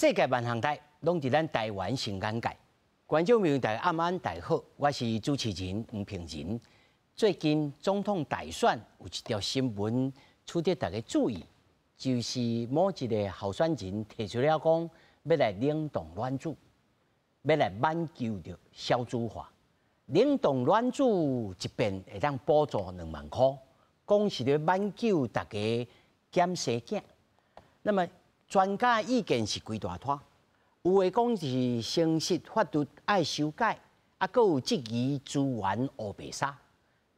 世界萬項代攏佇咱台灣新眼界。觀眾朋友大家暗安大家好，我是主持人吳平仁。最近總統大選有一條新聞取得大家注意，就是某一個候選人提出了講，欲來冷凍卵子，欲來挽救著少子化。冷凍卵子一遍會當補助2萬箍，講是咧挽救大家減生囝。那麼專家意見是規大攤，有的講是生殖法律愛修改，啊，閣有質疑資源烏白沙，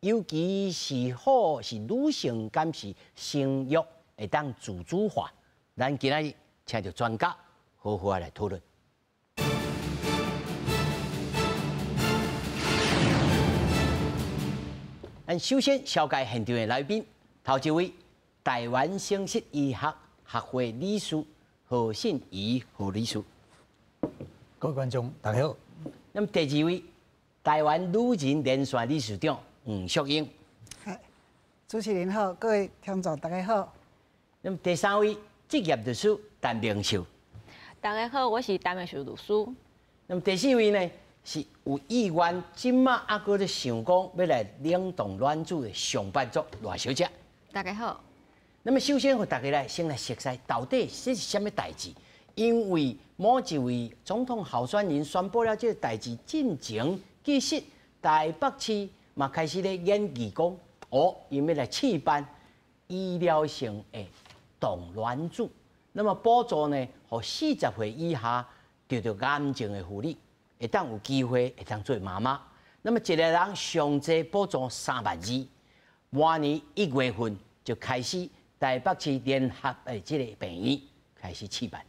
尤其是好是女性敢是生育會當自主化。咱今仔日請著專家好好來討論。咱首先紹介現場的來賓，頭一位台灣生殖醫學學會理事何信儀何理事。各位觀眾大家好。那麼第二位台灣女人連線理事長黃淑英。主持人好，各位聽眾大家好。那麼第三位執業律師陳明秀。大家好，我是陳明秀律師。那麼第四位呢，是有意願這馬猶閣咧想講欲來冷凍卵子的上班族賴小姐。大家好。那麼首先，予大家來先來熟悉到底這是啥物代誌？因為某一位總統候選人宣布了這個代誌進前，其實台北市嘛開始咧研議講，哦，𪜶欲來試辦醫療性的凍卵子，那麼補助呢，予40歲以下得著癌症的婦女，會當有機會會當做媽媽。那麼一個人上濟補助3萬2，明年1月份就開始台北市聯合的這個病院開始試辦。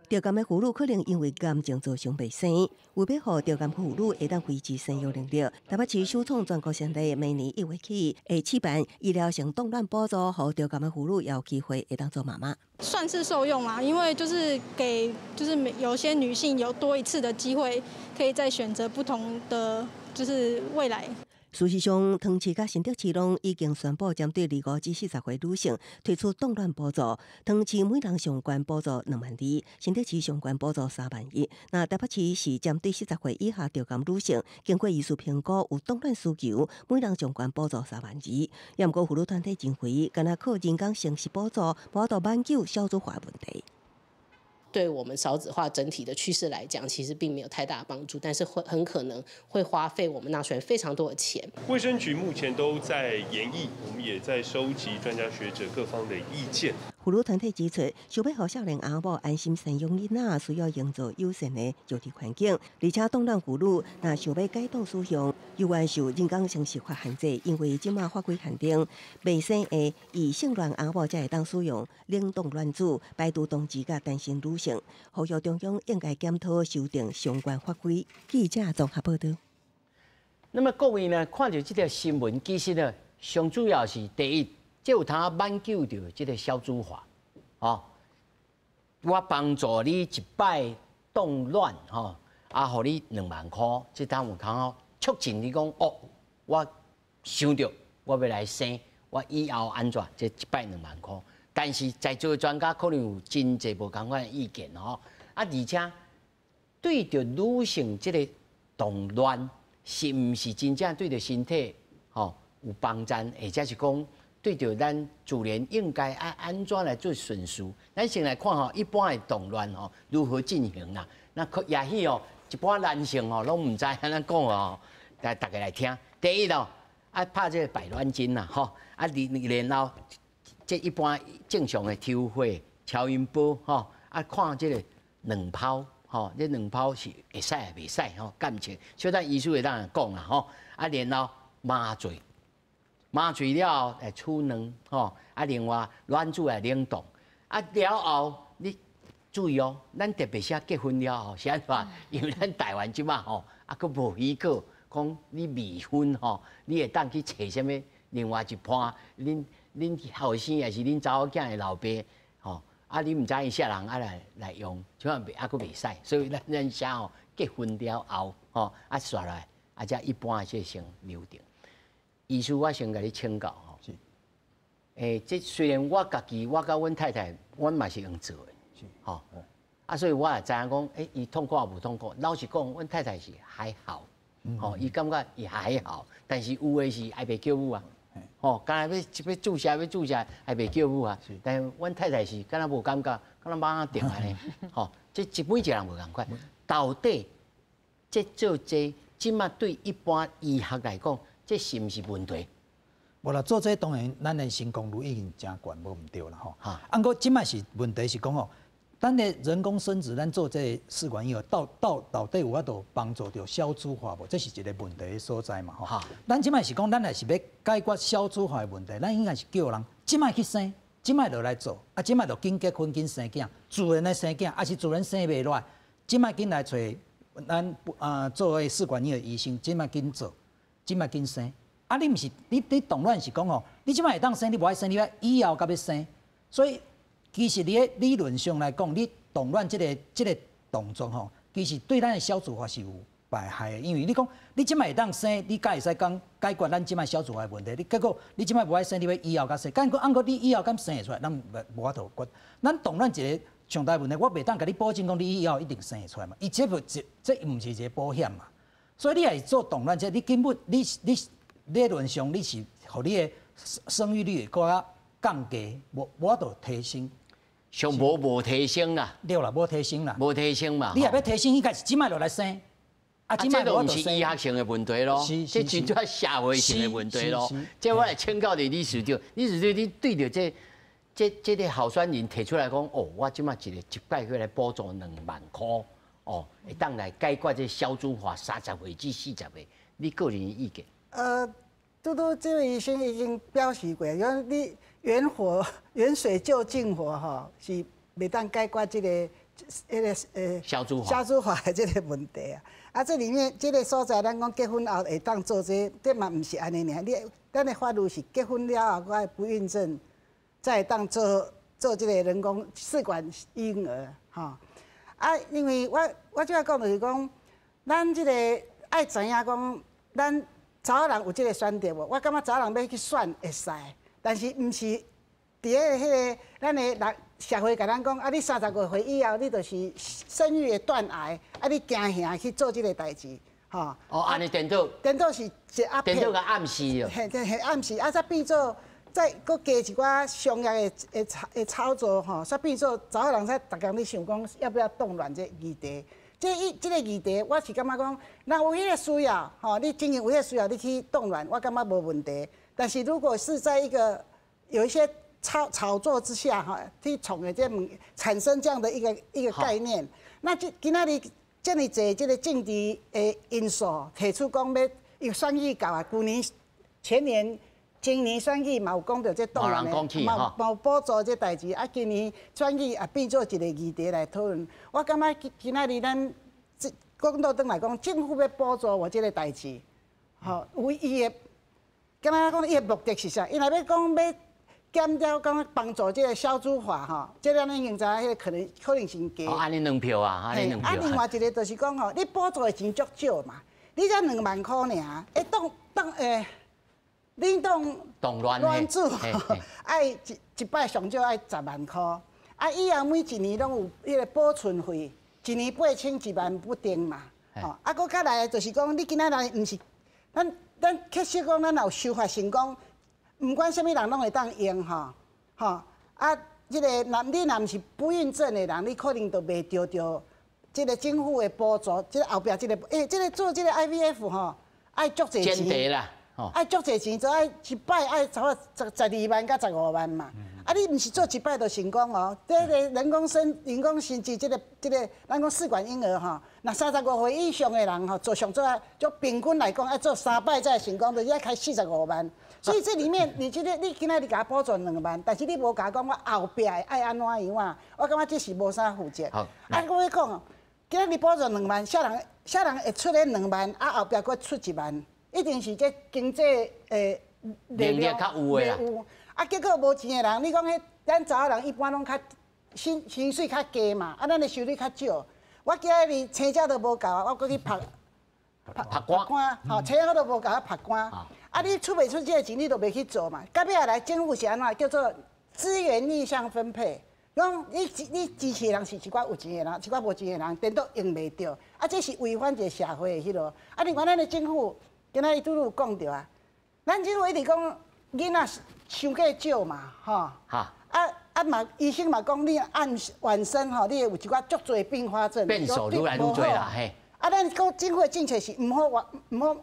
著癌的婦女可能因為癌症造成袂生，為欲予著癌婦女會當維持生育能力，台北市首創全國先例，明年1月起會試辦醫療性凍卵補助，予著癌的婦女有機會會當做媽媽。算是受用啦，因為就是給就是有些女性有多一次的機會，可以再選擇不同的就是未來。事實上，桃園市佮新竹市攏已經宣布針對25至40歲女性推出凍卵補助。桃園市每人上懸補助2萬2，新竹市上懸補助3萬1。那台北市是針對40歲以下著癌女性，經過醫師評估有凍卵需求，每人上懸補助3萬2。也毋過婦女團體認為，干焦靠人工生殖補助，無法度挽救少子化問題。對我們少子化整體的趨勢來講，其實並沒有太大幫助，但是會很可能會花費我們納稅人非常多的錢。衛生局目前都在研議，我們也在收集專家學者各方的意見。婦女團體指出，想欲予少年阿某安心生養囡仔，需要營造友善的育兒環境，而且凍卵婦女若想欲解凍使用，猶原受人工生殖法限制，因為這馬法規限定，未生的異性戀阿某才會當使用冷凍卵子，排除同志佮單身女性。呼籲中央應該檢討修訂相關法規。記者綜合報道。那麼各位呢，看著這條新聞，其實呢，上主要是第一，這有通挽救著這個少子化，哦，我幫助你一擺凍卵，吼，啊，予你2萬箍，這當有通好促進你講，哦，我想著我欲來生，我以後按怎，這一擺2萬箍。但是在座的專家可能有真濟無仝款的意見吼，啊，而且對著女性這個凍卵，是毋是真正對著身體吼有幫助，或者是講對著咱自然應該按按怎來做順序？咱先來看吼，一般的凍卵吼如何進行啦？那可也許哦，一般男性吼攏毋知按怎講哦，來大家來聽。第一哦，啊拍這個排卵針啦，吼，啊然後。這一般正常的抽血、超音波，吼，啊看這個卵泡，吼，這卵泡是會使抑袂使，吼，檢測。小等醫師會當講啦，吼，啊然後麻醉，麻醉了後來取卵，吼，啊另外卵子來冷凍，啊了後你注意哦，咱特別是結婚了後是按怎？因為咱台灣這馬吼，啊閣無許可講你未婚吼，你會當去揣啥物另外一伴，恁。恁後生抑是恁查某囝的老爸，吼，啊，你毋知𪜶啥人啊來用，這款袂猶閣袂使，所以咱寫吼結婚了後，吼，啊煞來，啊才一般的這先流程。醫師，我先共你請教吼。是。這雖然我家己，我佮阮太太，阮嘛是用做的。吼。啊，所以我也知影講，欸，伊痛苦抑無痛苦。老實講，阮太太是還好，吼，伊感覺伊還好，但是有的是愛袂叫母啊，吼，敢若欲欲注射欲注射，愛袂叫母啊。但是阮太太是敢若無感覺，敢若蠓仔叮按呢，吼，這一每一個人無仝款。到底這做這，這馬對一般醫學來講，這是毋是問題？無啦，做這當然咱的成功率已經誠懸，無毋對啦吼。啊，毋過這擺是問題是講吼，咱的人工生殖，咱做這個試管嬰兒，到底有法度幫助著少子化無？這是一個問題的所在嘛吼。咱這擺是講，咱若是欲解決少子化的問題，咱應該是叫人這擺去生，這擺就來做，啊，這擺就緊結婚緊生囝，自然來生囝，抑是自然生袂落來，這擺緊來揣咱啊做的試管嬰兒醫生，這擺緊做，這擺緊生。啊，你毋是你凍卵是講吼，你這擺會當生，你無愛生，你愛以後才欲生，所以。其實你咧理論上來講，你凍卵這個動作吼，其實對咱的少子化是有敗害的，因為你講你這擺會當生，你敢會使講解決咱這擺少子化的問題？你結果你這擺無愛生，你欲以後才生，敢按過你以後敢生會出來？咱無法度決。咱凍卵一個上大問題，我袂當共你保證講你以後一定生會出來嘛。伊這無這這毋是一個保險嘛。所以你若是做凍卵這，你根本你理論上你是予你的生育率閣較降低，無法度提升。上無無提升啦，對啦，無提升啦，無提升嘛。你若欲提升，應該是這擺就來生。啊，這都毋是醫學性的問題咯，這真正社會性的問題咯。這我來請教你理事長，理事長你對著這個候選人提出來講，哦，我這擺一個一擺去來補助2萬箍，哦，會當來解決這少子化30歲至40歲，你個人意見？拄拄這位醫生已經表示過，講你遠火遠水救近火吼，是袂當解決這個彼個少子化少子化的這個問題啊。啊，這裡面這個所在，咱講結婚後會當做這個，這嘛毋是按呢爾。你咱的法律是結婚了後，閣愛不孕症，才會當做做這個人工試管嬰兒吼。啊，因為我這擺講就是講，咱這個愛知影講，咱查某人有這個選擇無？我感覺查某人欲去選會使，但是毋是佇咧彼個咱的人社會共咱講，啊，你35歲以後，你就是生育的斷崖，啊，你驚嚇去做這個代誌，吼。哦，按呢顛倒。顛倒是一壓顛倒共暗示哦。嘿，嘿，暗示啊，才變做再閣加一寡商業的操作吼，才變做查某人才逐工咧想講要不要凍卵這議題。這一這個議題，我是感覺講，若有彼個需要，吼，你真正有彼個需要，你去凍卵，我感覺無問題。但是如果是在一個有一些炒作之下，哈，去創的這產生這樣的一個概念，那這今仔日這麼濟這個政治的因素提出講欲有選舉到啊，舊年、前年、前年選舉嘛有講著這凍卵的，嘛有補助這代誌，啊，今年選舉也變做一個議題來討論。我感覺今今仔日咱這講倒轉來講，政府欲補助我這個代誌，吼，有伊的，敢若講伊的目的是啥？伊若欲講欲減掉講幫助這個少子化吼，這個咱已經知影，彼個可能性低。哦，按呢兩票啊，按呢兩票。啊，另外一個就是講吼，你補助的錢足少嘛，你才2萬箍爾，會當當欸，你當凍卵卵子愛一一擺上少愛10萬箍，啊，以後每一年攏有彼個保存費，一年8000一萬不定嘛，吼，啊，閣較來就是講，你今仔日毋是，咱確實講，咱若有修法成功，毋管啥物人攏會當用吼，吼，啊，這個若你若毋是不孕症的人，你可能就袂著著這個政府的補助，這個後壁這個，欸，這個做這個 IVF 吼，愛足濟錢，愛足濟錢，就愛一擺愛差不多十二萬佮15萬嘛。啊，你毋是做一擺就成功哦。這個人工生殖這個，咱講試管嬰兒吼，若35歲以上的人吼，做上做啊，就平均來講愛做三擺才會成功，就是愛開45萬。所以這裡面，你這個你今仔日共我補助2萬，但是你無共我講我後壁愛按怎樣啊？我感覺這是無啥負責。啊，我欲講，今仔日補助兩萬，啥人會出彼兩萬，啊後壁閣出1萬，一定是這經濟的能力較有的啦。啊，結果無錢的人，你講彼咱查某人一般攏較薪水較低嘛，啊，咱的收入較少。我今仔日青椒都無夠啊，我閣去曝曝乾，吼，青椒都無夠啊，曝乾。啊，你出袂出這個錢，你就袂去做嘛。到尾仔來政府是按怎叫做資源逆向分配？講你支持的人是一寡有錢的人，一寡無錢的人，顛倒用袂著。啊，這是違反一個社會的彼囉。啊，另外咱的政府今仔日拄拄有講著啊，咱政府一直講囡仔傷過少嘛，吼。啊嘛，醫生嘛講你按晚生吼，你會有一寡足濟併發症。變數愈來愈濟啦，嘿。啊，咱講政府的政策是毋好換，毋好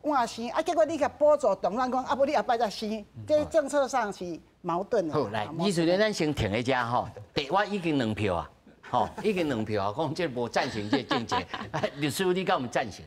換生，啊，結果你共補助凍卵講，啊，無你後擺才生，這政策上是矛盾的。好，來，意思咧，咱先停一下吼。第我已經兩票啊，吼，已經兩票啊，講這無贊成這個政策。律師，你敢有贊成？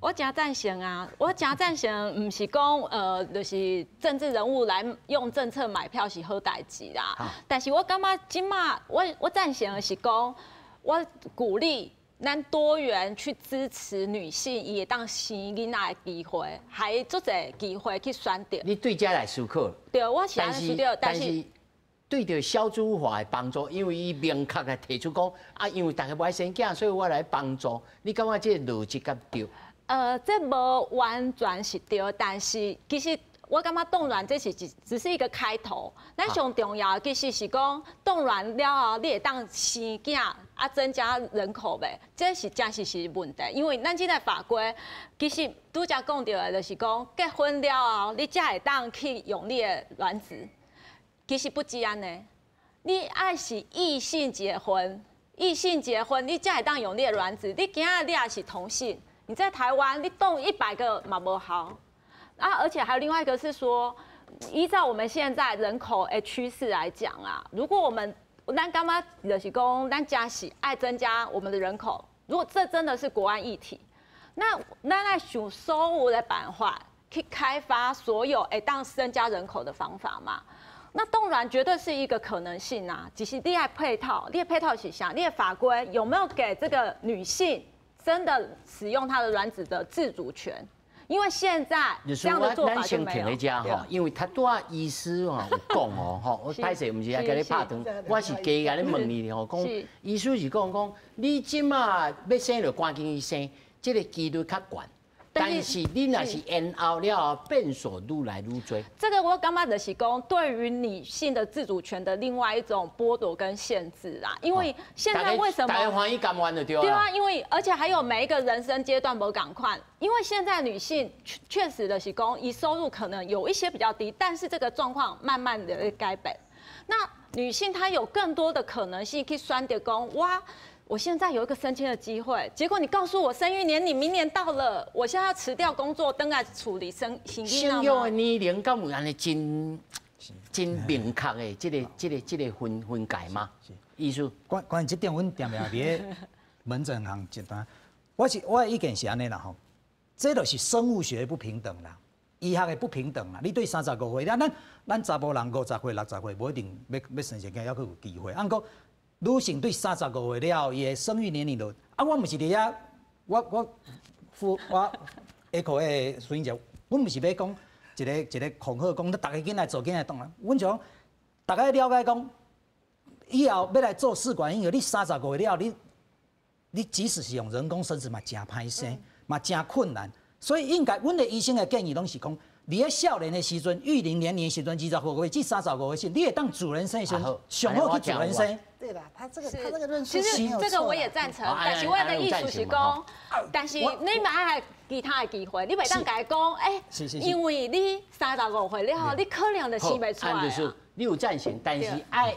我誠贊成啊！我誠贊成，毋是講就是政治人物來用政策買票是好代誌啦。但是我感覺這馬我贊成的是講，我鼓勵咱多元去支持女性，伊會當生囡仔的機會，還足濟機會去選擇。你對這來思考。對，我是按呢思考，但是對著少子化的幫助，因為伊明確的提出講啊，因為大家無愛生囝，所以我來幫助。你感覺這個邏輯敢對？這無完全是對，但是其實我感覺凍卵這是只是一個開頭。咱上重要的其實是講凍卵了後，你會當生囝啊，增加人口袂？這是真實是問題，因為咱這個法規其實拄才講著的，就是講結婚了後，你才會當去用你的卵子。其實不止按呢，你愛是異性結婚，異性結婚你才會當用你的卵子。你今仔你也是同性。你在台灣，你凍100個嘛無效啊！而且還有另外一個是說，依照我們現在人口的趨勢來講啊，如果我們咱感覺就是講，咱家是愛增加我們的人口，如果這真的是國安議題，那咱愛想所有的辦法去開發所有會當增加人口的方法嘛？那凍卵絕對是一個可能性啊，只是你愛配套，你的配套是啥？你的法規有沒有給這個女性真的使用她的卵子的自主權？因為現在這樣的做法就沒有。因為他拄仔醫師吼有講哦，吼，我歹勢，毋是愛共你拍斷，我是加共你問你吼，講醫師是講講，你這馬欲生就趕緊去生，這個幾率較懸。但是你若是延後了後，變數愈來愈多。這個我感覺就是講，對於女性的自主權的另外一種剝奪跟限制啊。因為現在為什麼？大家歡喜甘願就對。對啊，因為而且還有每一個人生階段無仝款。因為現在女性確實的是講，伊收入可能有一些比較低，但是這個狀況慢慢的改變。那女性她有更多的可能性去選擇講，哇。我現在有一個升遷的機會，結果你告訴我生育年齡明年到了，我現在要辭掉工作，轉來處理生生育的年齡敢有按呢真真明確的這個分界嗎？意思？關於這點，阮定定佇咧門診行一單，我的意見是按呢啦吼，這就是生物學不平等啦，醫學的不平等啦。你對35歲，咱查埔人50歲、60歲，無一定欲生一個囝，猶閣有機會。按過女性對35歲了後，伊的生育年齡就啊，我毋是佇遐，我下課的孫英姐，阮毋是欲講一個一個恐嚇，講逐家緊來做，緊來凍卵。阮就講，逐家了解講，以後欲來做試管嬰兒，你35歲了後，你即使是用人工生殖嘛，誠歹生，嘛誠困難。所以應該，阮的醫生的建議攏是講，佇咧少年的時陣，育齡年齡的時陣，25歲至35歲時，你會當自然生的時陣，上好去自然生。對啦，他這個論述其實這個我也贊成，但是我的意思是講，但是你嘛愛其他的機會，你袂當共伊講，欸，因為你35歲了後，你可能就生袂出來啊。你有贊成，但是愛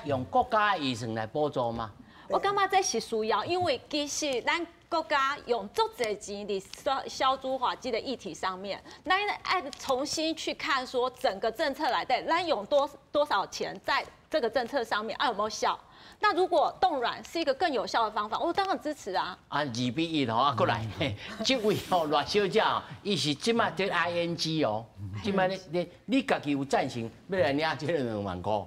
用國家預算來補助嗎？我感覺這是需要，因為其實咱國家用足濟錢佇少子化這個議題上面，咱愛重新去看說整個政策內底，咱用多少錢在這個政策上面，啊有沒有效？那如果凍卵是一個更有效的方法，我當然支持啊。啊，2比1吼，啊，過來，這位吼賴小姐，伊是這馬佇 ING 哦，這馬你家己有贊成欲來領這個2萬塊？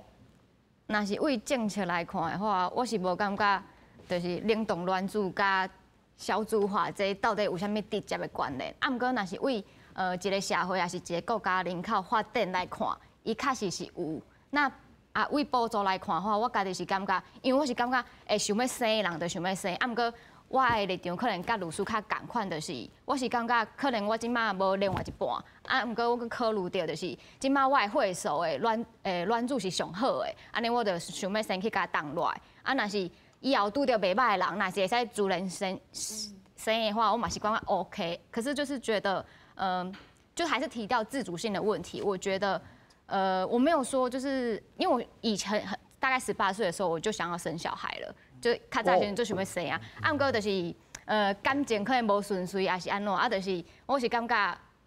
若是為政策來看的話，我是無感覺，就是冷凍卵子佮少子化這到底有啥物直接的關聯。啊，毋過若是為一個社會，抑是一個國家人口發展來看，伊確實是有。那啊，為補助來看的話，我家己是感覺，因為我是感覺會想欲生的人就想欲生，啊，毋過我我的立場可能佮律師較仝款，就是我是感覺可能我這馬無另外一半，啊，毋過我閣考慮著就是這馬我的血素的卵子是上好的，按呢我就想欲先去共凍卵。啊，若是以後拄著袂䆀的人，若是會使自然生生的話，我嘛是感覺 OK。可是就是覺得，就還是提到自主性的問題。我覺得，我沒有說，就是因為我以前很大概18歲的時候，我就想要生小孩了。就較早時陣就想欲生啊，啊，毋過就是感情可能無順遂，抑是按怎，啊，就是我是感覺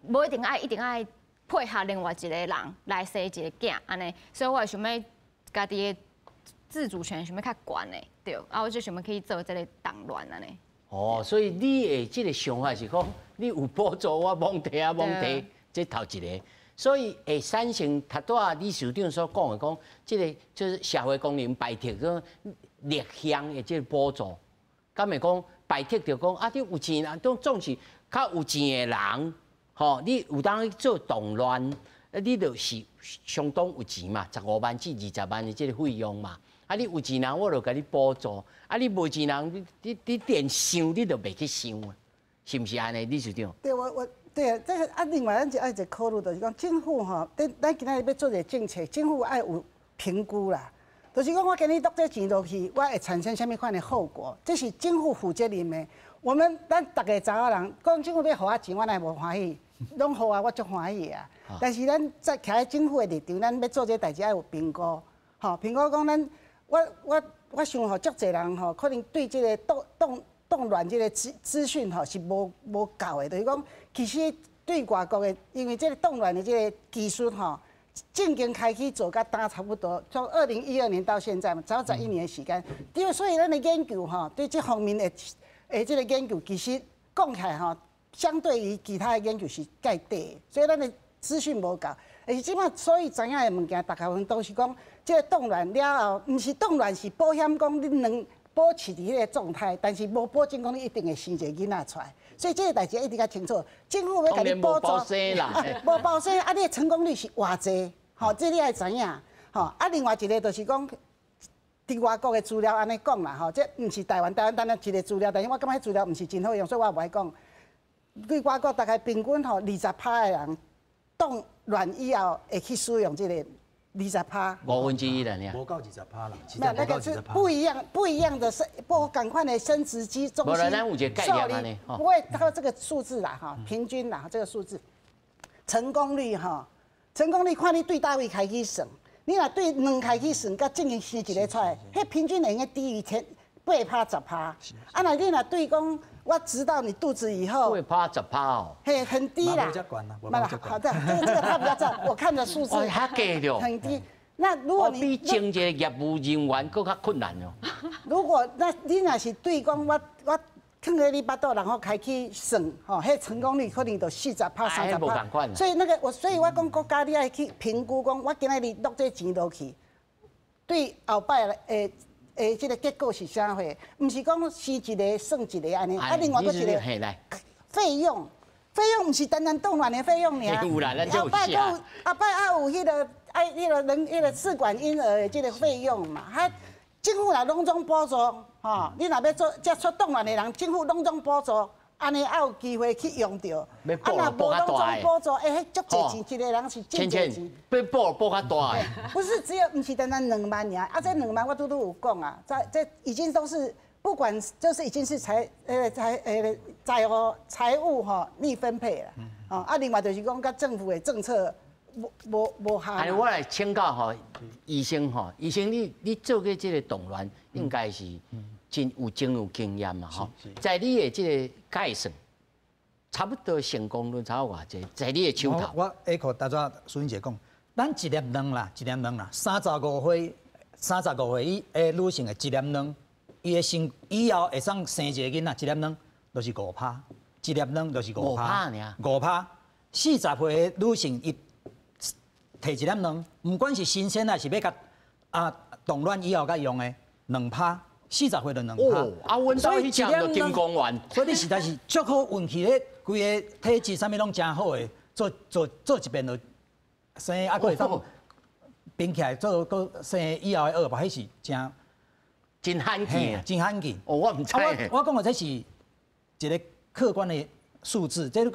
無一定愛一定愛配合另外一個人來生一個囝按呢，所以我會想欲家己的自主權想欲較懸的，對，啊，我就想欲去做這個凍卵按呢。哦，所以你的這個想法是講，你有補助我罔提啊罔提，這頭一個。所以會產生頭拄仔理事長所講的講，這個就是社會功能排斥講逆向的這個補助，敢會講排斥著講啊？你有錢人，總總是較有錢的人，吼，你有當去做凍卵，你就是相當有錢嘛，15萬至20萬的這個費用嘛。啊，你有錢人，我就共你補助；啊，你無錢人，你連想你都袂去想啊，是毋是按呢，理事長？對，我對啊，這個啊，另外咱就愛一個考慮，就是講政府吼，咱今仔日欲做一個政策，政府愛有評估啦。就是講，我今日落這錢落去，我會產生啥物款的後果？這是政府負責任的。我們咱逐个查某人講政府欲予我錢，我哪會無歡喜？攏予我，我足歡喜的啊。但是咱在徛佇政府的立場，咱欲做這代誌愛有評估，吼，評估講咱，我想吼，足濟人吼，可能對這個凍卵這個資訊吼是無夠的，就是講，其實對外國的，因為這個凍卵的這個技術吼，正經開始做，佮今差不多，從2012年到現在嘛，差不多11年的時間。對，所以咱的研究吼，對這方面的這個研究，其實講起來吼，相對於其他的研究是蓋短，所以咱的資訊無夠。而是這擺所以知影的物件，大部分都是講，這個凍卵了後，毋是凍卵是保險，講你卵保持佇彼個狀態，但是無保證講你一定會生一個囡仔出來。所以這個代誌一定較清楚。政府欲共你補助，無包生啊，你的成功率是偌濟？吼，這你愛知影。吼，啊，另外一個就是講，佇外國的資料按呢講啦，吼，這毋是台灣，台灣單單一個資料，但是我感覺彼資料毋是真好用，所以我無愛講。對外國大概平均吼20趴的人凍卵以後會去使用這個20趴。 1/5啦，無到20趴啦。沒有，那個是不一樣，不一樣的生，不仝款的生殖機中心受理，不會到這個數字啦，哈，平均啦，這個數字成功率哈，成功率看你對佗位開始算，你若對卵開始算，佮進行生一個出來，彼平均會用低於天8趴10趴。啊，若你若對講，我知道你肚子以後，8趴10趴哦，嘿，很低啦。好的，這個他比較知，我看的數字很低。那如果你比徵一個業務人員閣較困難哦。如果那你若是對講我囥佇你腹肚，然後開始算，吼，彼成功率可能就40趴、30趴。所以那個我，所以我講國家你愛去評估，講我今仔日落這錢落去，對後擺的這個結果是啥貨？毋是講生一個算一個按呢，啊，另外閣一個費用，費用毋是單單凍卵的費用爾。有啦，咱後擺閣有，後擺還有彼個愛彼個人彼個試管嬰兒的這個費用嘛。啊，政府若攏總補助，吼，你若欲做接觸凍卵的人，政府攏總補助，按呢才有機會去用著。啊，若無攏總補助，欸，彼足濟錢，一個人是真濟錢。欲補補較大的。不是只有，毋是單單2萬爾，啊，這兩萬我拄拄有講啊，這已經都是不管，就是已經是財務吼逆分配啦。哦，啊，另外就是講佮政府的政策無無合。哎，我來請教吼，醫生吼，醫生你做過這個凍卵，應該是真有經驗嘛吼。在你的這個計算，差不多成功率差不多偌濟？在你的手頭。我 echo 頭先淑英姐講，咱一粒卵啦，一粒卵啦，35歲，35歲以的女性的一粒卵，伊的生以後會當生一個囡仔，一粒卵就是5趴，一粒卵就是五趴，五趴。40歲的女性伊提一粒卵，毋管是新鮮還是欲共啊凍卵以後才用的，2趴，40歲就2趴。哦，啊，阮兜彼隻就金剛丸。所以你實在是足好運氣咧，規個體質啥物攏誠好的，做一遍就生，啊，閣會當冰起來做閣生以後的二寶，彼是誠。真罕見，真罕見。哦，我毋知。我講的這是一個客觀的數字，這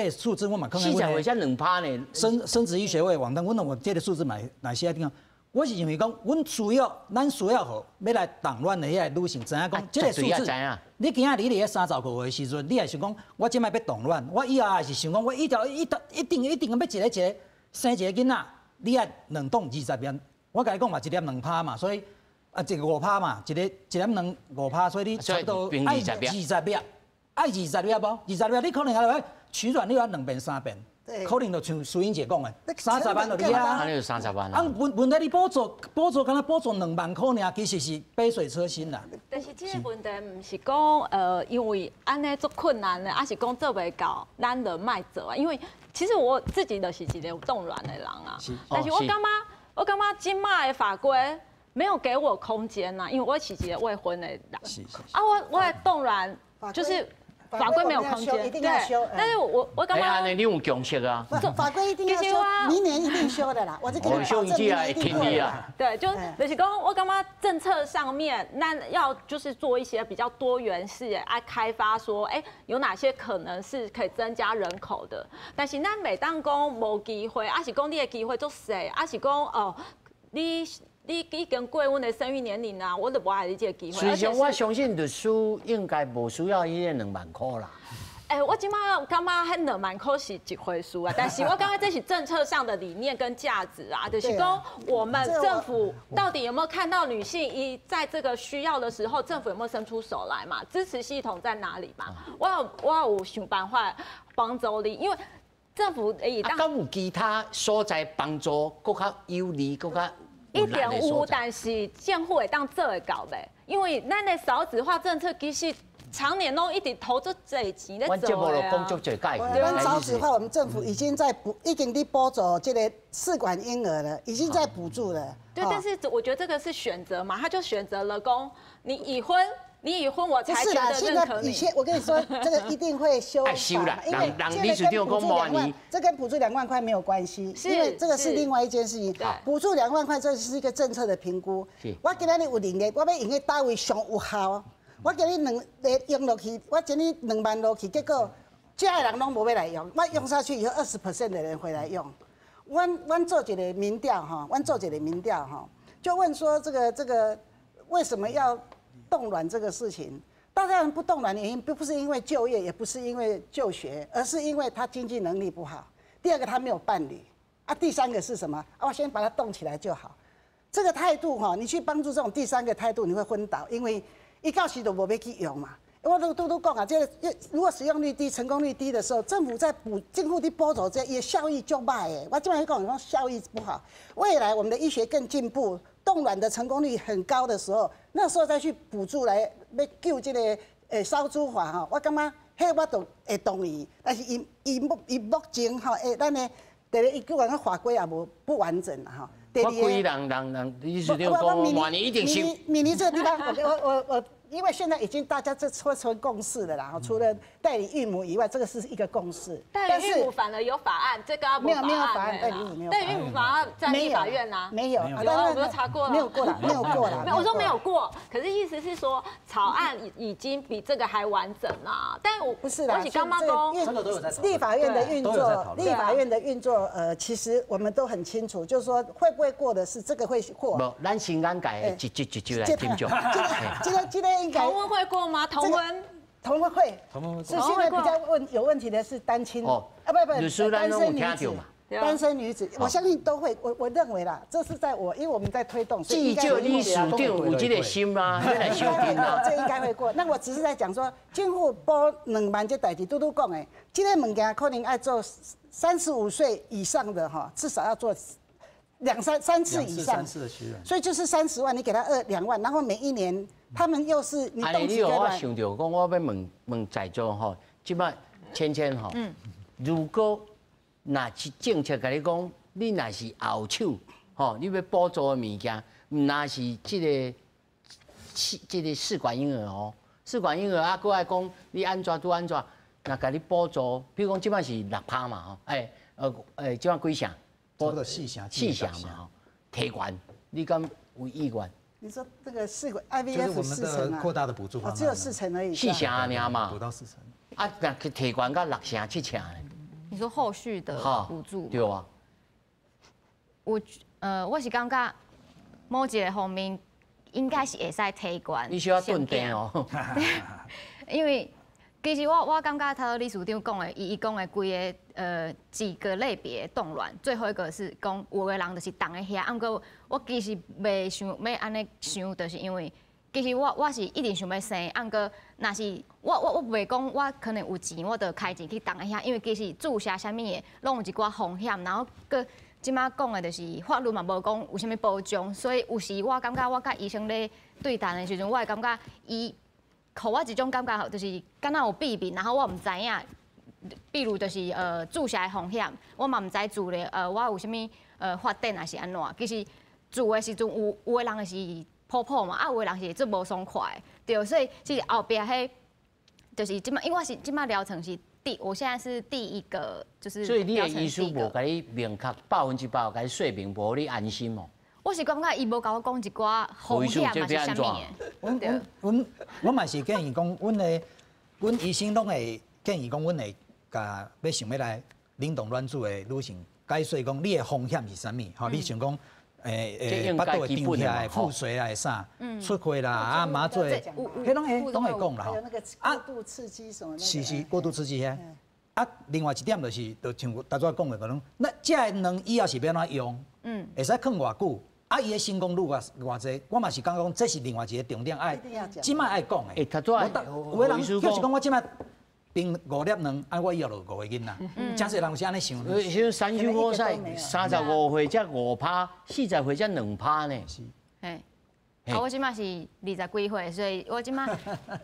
個數字我嘛可能。40歲才2%呢。生殖醫學會網站，阮有這個數字嘛來寫頂。我是認為講，阮需要，咱需要予欲來凍卵的遐個女性知影講，這個數字。你今仔日你佇咧30個歲的時陣，你也想講，我這擺欲凍卵，我以後也是想講，我以後一一定一定欲一个一个生一個囡仔，你愛冷凍20粒，我共你講嘛，一粒2趴嘛，所以啊，一個5趴嘛，一個一粒兩5趴，所以你差不多愛二十粒，愛二十粒無？二十粒你可能還取卵，你愛兩遍三遍。可能就像淑英姐講的，三十萬就你啊，按呢就30萬啊。問題你補助，敢若補助2萬塊爾，其實是杯水車薪啦。但是這個問題毋是講因為按呢足困難的，抑是講做袂到，咱就莫做啊。因為其實我自己就是一個有凍卵的人啊。但是我感覺這擺的法規沒有給我空間吶，因為我是一個未婚的人。啊，我的凍卵就是。法規沒有空間，一定要修。但是我感覺，哎，你有共識啊？法規一定要修，明年一定修的啦。我這個保證明年一定過啊。對，就是講，我感覺政策上面，那要就是做一些比較多元式的，愛開發說，哎，有哪些可能是可以增加人口的？但是咱袂當講無機會，抑是講你的機會足細，抑是講哦，你已經過阮的生育年齡啊，我都無愛你這個機會。實際上，我相信律師應該無需要彼個2萬塊啦。欸，我這擺感覺彼2萬塊是一回事啊，但是我感覺這是政策上的理念跟價值啊，就是講我們政府到底有沒有看到女性一在這個需要的時候，政府有沒有伸出手來嘛？支持系統在哪裡嘛？我有想辦法幫助你，因為政府會當。啊，敢有其他所在幫助，閣較有利，閣較？一定有，但是政府會當做會到袂？因為咱的少子化政策其實常年攏一直投足濟錢咧做的啊。咱少子化，我們政府已經在補，已經佇補助這個試管嬰兒了，已經在補助了。對，但是我覺得這個是選擇嘛，他就選擇了講你已婚。你已婚，我才覺得認可你。以前我跟你說，這個一定會修法，因為這個跟補助兩萬，這跟補助兩萬塊沒有關係，因為這個是另外一件事情。補助兩萬塊，這是一個政策的評估。我今仔日有能力，我欲用佇佗位上有效。我今日兩用落去，我今日2萬落去，結果這的人攏無欲來用。我用下去以後，20% 的人回來用。阮做一個民調哈，阮做一個民調哈，就問說這個為什麼要凍卵這個事情，大家人不凍卵的原因，不是因為就業，也不是因為就學，而是因為他經濟能力不好。第二個，他沒有伴侶啊。第三個是什麼？啊，我先把它凍起來就好。這個態度哈，你去幫助這種第三個態度，你會昏倒，因為伊到時都無欲去用嘛。我都講啊，這個如果使用率低、成功率低的時候，政府在補政府的補助這也效益就歹的。我這擺講講效益不好，未來我們的醫學更進步，凍卵的成功率很高的時候，那時候再去補助來欲救這個少子化吼，我感覺彼我都會同意。但是伊目前吼，咱的第一，伊講講法規也無不完整啦吼。法規人，意思就講明年一定修。明年這個地方，我。因為現在已經大家這出成共識的啦，除了代理孕母以外，這個是一個共識。代理孕母反而有法案，這個沒有法案，代理孕母沒有。代理孕母法案在立法院啊，沒有，有我都查過了，沒有過了，沒有過了。我說沒有過，可是意思是說草案已經比這個還完整啦。但我不是啦，我是剛剛講，立法院的運作，立法院的運作，其實我們都很清楚，就是說會不會過的是這個會過。無，咱先眼界一一一一來斟酌。這個應該同婚會過嗎？同婚，同婚會，是現在比較有問題的是單親哦，啊不不，單身女子，單身女子，我相信都會，我認為啦，這是在我，因為我們在推動，至少理事長有這個心啊，你來修訂啊，這應該會過。那我只是在講說，政府補2萬這代誌，拄拄講的，這個物件可能愛做35歲以上的哈，至少要做兩三三次以上，所以就是30萬，你給他2萬，然後每一年。他們又是你凍幾個我想著講，我欲問問在座吼，這擺芊芊吼，如果若是政策共你講，你若是後手吼，你欲補助的物件，毋若是這個試管嬰兒吼，試管嬰兒啊，閣愛講你按怎拄按怎，若共你補助，比如講這擺是6趴嘛吼，這擺幾成？差不多四成，四成嘛吼，提懸，你敢有意願？你說這個試管 IVF 四成啊？擴大的補助，只有四成而已。四成爾嘛？補到四成。啊，若去提懸到六成七成。你說後續的補助？對啊。我是感覺某一個方面應該是會使提懸。你需要斷電哦。因為其實我感覺頭理事長講的，伊講的規个幾個類別凍卵，最後一個是講有的人就是凍佇遐，啊，毋過我其實袂想欲按呢想，就是因為其實我是一直想欲生，啊，毋過若是我袂講我可能有錢，我就開錢去凍佇遐，因為其實注射啥物的攏有一寡風險，然後閣這馬講的就是法律嘛無講有啥物保障，所以有時我感覺我佮醫生咧對談的時陣，我會感覺伊予我一種感覺，就是敢若有秘密，然後我毋知影。比如就是注射的風險，我嘛毋知注咧我有啥物發展還是按怎。其實注的時陣有的人是泡泡嘛，啊有的人是足無爽快的，對，所以其實後壁彼就是這馬，因為我是這馬療程是我現在是第一個，就是所以你的醫師無共你明確100%共你說明，無予你安心哦。我是感覺伊無共我講一寡風險嘛是啥物的。阮嘛是建議講，阮醫生攏會建議講，阮會共欲想欲來冷凍卵子的女性解說講，你的風險是啥物？吼，你想講，腹肚會脹起來、腹水啦、啥，出血啦、啊麻醉，彼攏會講啦吼。啊，過度刺激什麼？是過度刺激遐。啊，另外一點就是，就像頭拄仔講的，可能那這个卵以後是欲按怎用？會使囥偌久？啊，伊的成功率偌濟，我嘛是感覺講，這是另外一個重點，愛這馬愛講的。欸，頭拄仔有的人就是講我這馬冰五粒卵，啊，我以後就五個囡仔。誠濟人是按呢想。像三秋好賽，35歲才5趴，40歲才2趴呢。是。嘿。啊，我這馬是20幾歲，所以我這馬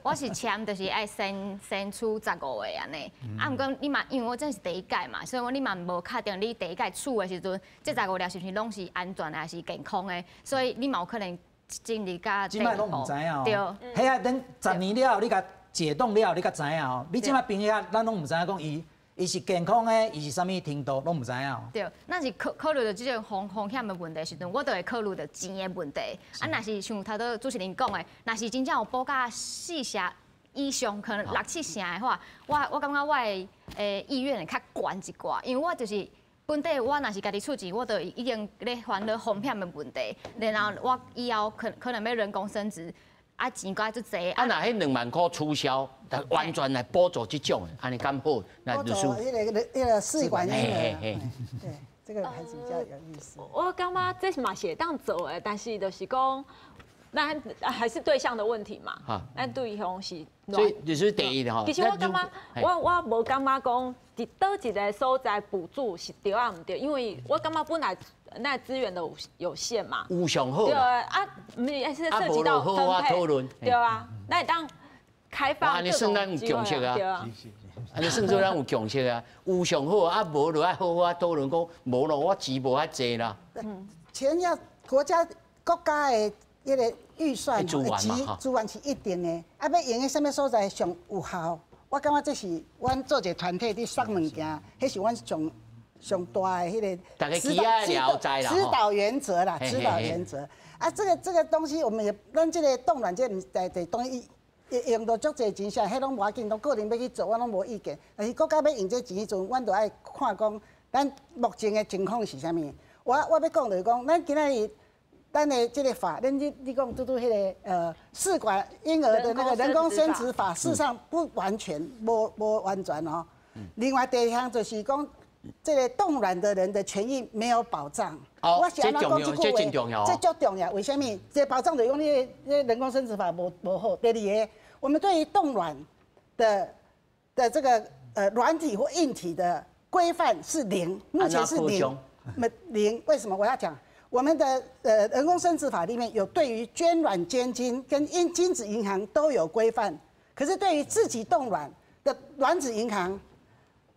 我是簽，就是愛先取15個按呢。啊，毋過你嘛，因為我這是第一屆嘛，所以講你嘛無確定你第一屆取的時陣，這十五粒是毋是攏是安全的，還是健康的，所以你嘛有可能進入到這擺攏毋知影哦。對。彼啊，等10年了後，你共解凍了後，你才知影哦。你這擺冰遐，咱攏毋知影講伊是健康的，伊是啥物程度，攏毋知影。對，咱是考慮著這種風險的問題時陣，我就會考慮著錢的問題。啊，若是像頭拄主持人講的，若是真正有補到四成以上，可能六七成的話，我感覺我的意願會較懸一寡，因為我就是本底我若是家己出錢，我就已經咧煩惱風險的問題，然後我以後可能欲人工生殖。啊，錢閣足濟。啊，若彼2萬箍取消，完全來補助這種，按呢敢好？補助彼个試管嬰兒。對，這個還是比較有意思。我感覺這是嘛是會當做的，但是就是講，咱還是對象的問題嘛。咱對象是。所以就是第一吼。其實我感覺，我無感覺講，佇佗一个所在補助是對抑毋對，因為我感覺本來那資源都有限嘛。有上好。對啊，毋是是涉及到分配。對啊，那會當開放這種機會。對啊。按呢算做咱有共識啊，有上好啊，無就愛好好啊討論講，無咯，我錢無遐濟啦。錢要國家的彼个預算，錢資源是一定的，啊，欲用佇啥物所在上有效？我感覺這是阮做一個團體佇送物件，彼是阮上大的彼個指導原則啦，指導原則。啊，這個東西我們也，咱這個凍卵這毋在在當伊用著足濟錢，啥彼攏無要緊，攏個人欲去做，我攏無意見。但是國家欲用這錢彼陣，阮就愛看講，咱目前的情況是啥物。我欲講就是講，咱今仔日咱的這個法，恁你講拄拄彼个試管嬰兒的那個人工生殖法，事實上不完全，無完全哦。另外第二項就是講，這個凍卵的人的權益沒有保障。哦，這重要，這真重要。這足重要，為啥物？這保障就是講，你人工生殖法無好。第二個，我們對於凍卵的這個軟體或硬體的規範是零，目前是零，沒零。為什麼我要講？我們的人工生殖法裡面有對於捐卵捐精跟精子銀行都有規範，可是對於自己凍卵的卵子銀行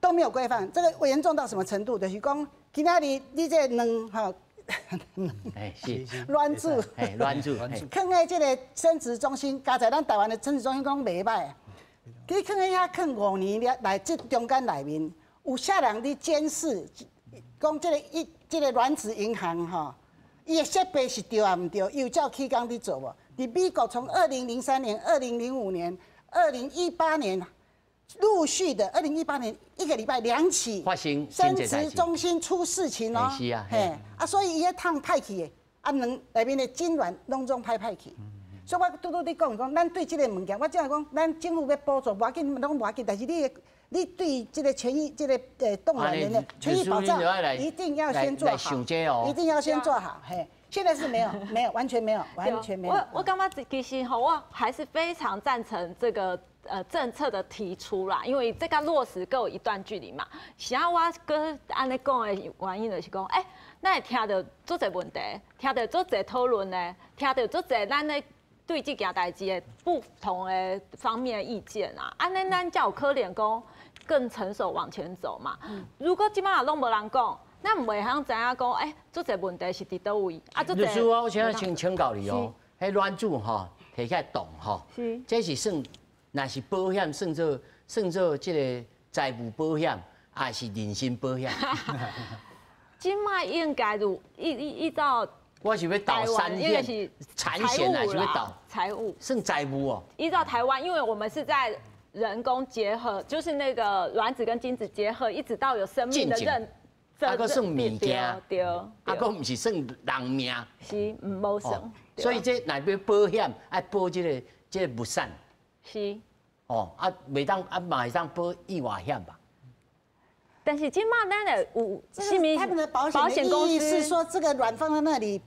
都沒有規範。這個嚴重到什麼程度？就是講，今仔日你這卵吼，卵子，卵子，囥佇這個生殖中心，加在咱台灣的生殖中心講袂䆀，你囥佇遐囥5年了，來這中間內面有啥人佇監視？講這個卵子銀行吼，伊的设备是对抑毋对？有照起工伫做无？伫美国从2003年、2005年、二零一八年陆续的，二零一八年一个礼拜两起发生生殖中心出事情哦。是啊，嘿，啊，所以伊彼通歹去的，啊，卵内面的精卵拢总歹歹去。所以我拄拄咧讲讲，咱对这个物件，我只系讲，咱政府欲补助，无要紧，拢无要紧，但是你你对这个权益，这个冻卵人的权益保障，一定要先做好，一定要先做好，嘿。现在是没有，没有，完全没有，完全没有。我感觉其实吼，我还是非常赞成这个政策的提出啦，因为这个落实阁有一段距离嘛。是啊，我阁按呢讲的原因就是讲，欸，咱会听著足济问题，听著足济讨论呢，听著足济咱咧对这件代志的不同的方面的意见啊，按呢咱才有可能讲更成熟往前走嘛。如果这摆拢无人讲，咱毋会通知影讲，欸，足济问题是伫佗位啊？律师，我想先请教你哦，彼卵子吼提起来冻吼，这是算，若是保险算做这个财务保险，还是人身保险？这摆应该有依照我是欲投产险，产险还是欲投财务？算财务哦。依照台湾，因为我们是在人工结合，就是那个卵子跟精子结合，一直到有生命的认。啊，阁算物件，啊，阁毋是算人命，是毋无算。所以这若欲保险，爱保这个物产。是。哦，啊，袂当啊，嘛会当保意外险吧？但是这摆咱的有，他们的保险的意义是说，这个卵放在那里，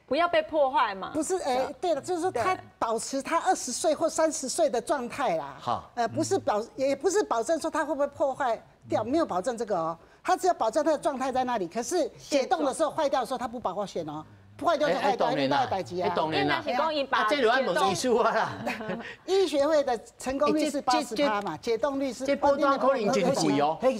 不要被破坏嘛？不是，哎，对了，就是说他保持他20岁或30岁的状态啦。不是保，也不是保证说他会不会破坏掉，没有保证这个哦。他只要保证他的状态在那里，可是解冻的时候坏掉的时候，他不保险哦，坏掉就坏掉，遇到代志啊。当然啦，啊，这就爱问医师啦。医学会的成功率是80%嘛，解冻率是。这保单可能真贵哦。彼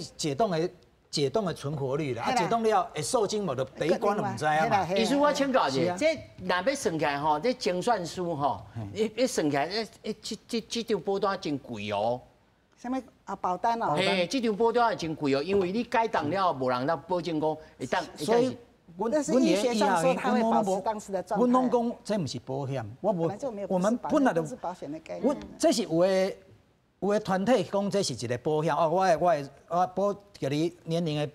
解冻的存活率啦，啊，解冻了会受精无？就第一关就毋知影嘛。医师，我请教一下，这若欲算起来吼，这精算师吼，你算起来，这张保单真贵哦。啥物啊？保单哦。嘿，这张保单也真贵哦，因为你解冻了，无人通保证讲会当。所以，但是医学上说他会保持当时的状态。阮拢讲这毋是保险，我无，我们本来就。是保险的概念。阮这是有的团体讲这是一个保险哦，我保共你年龄的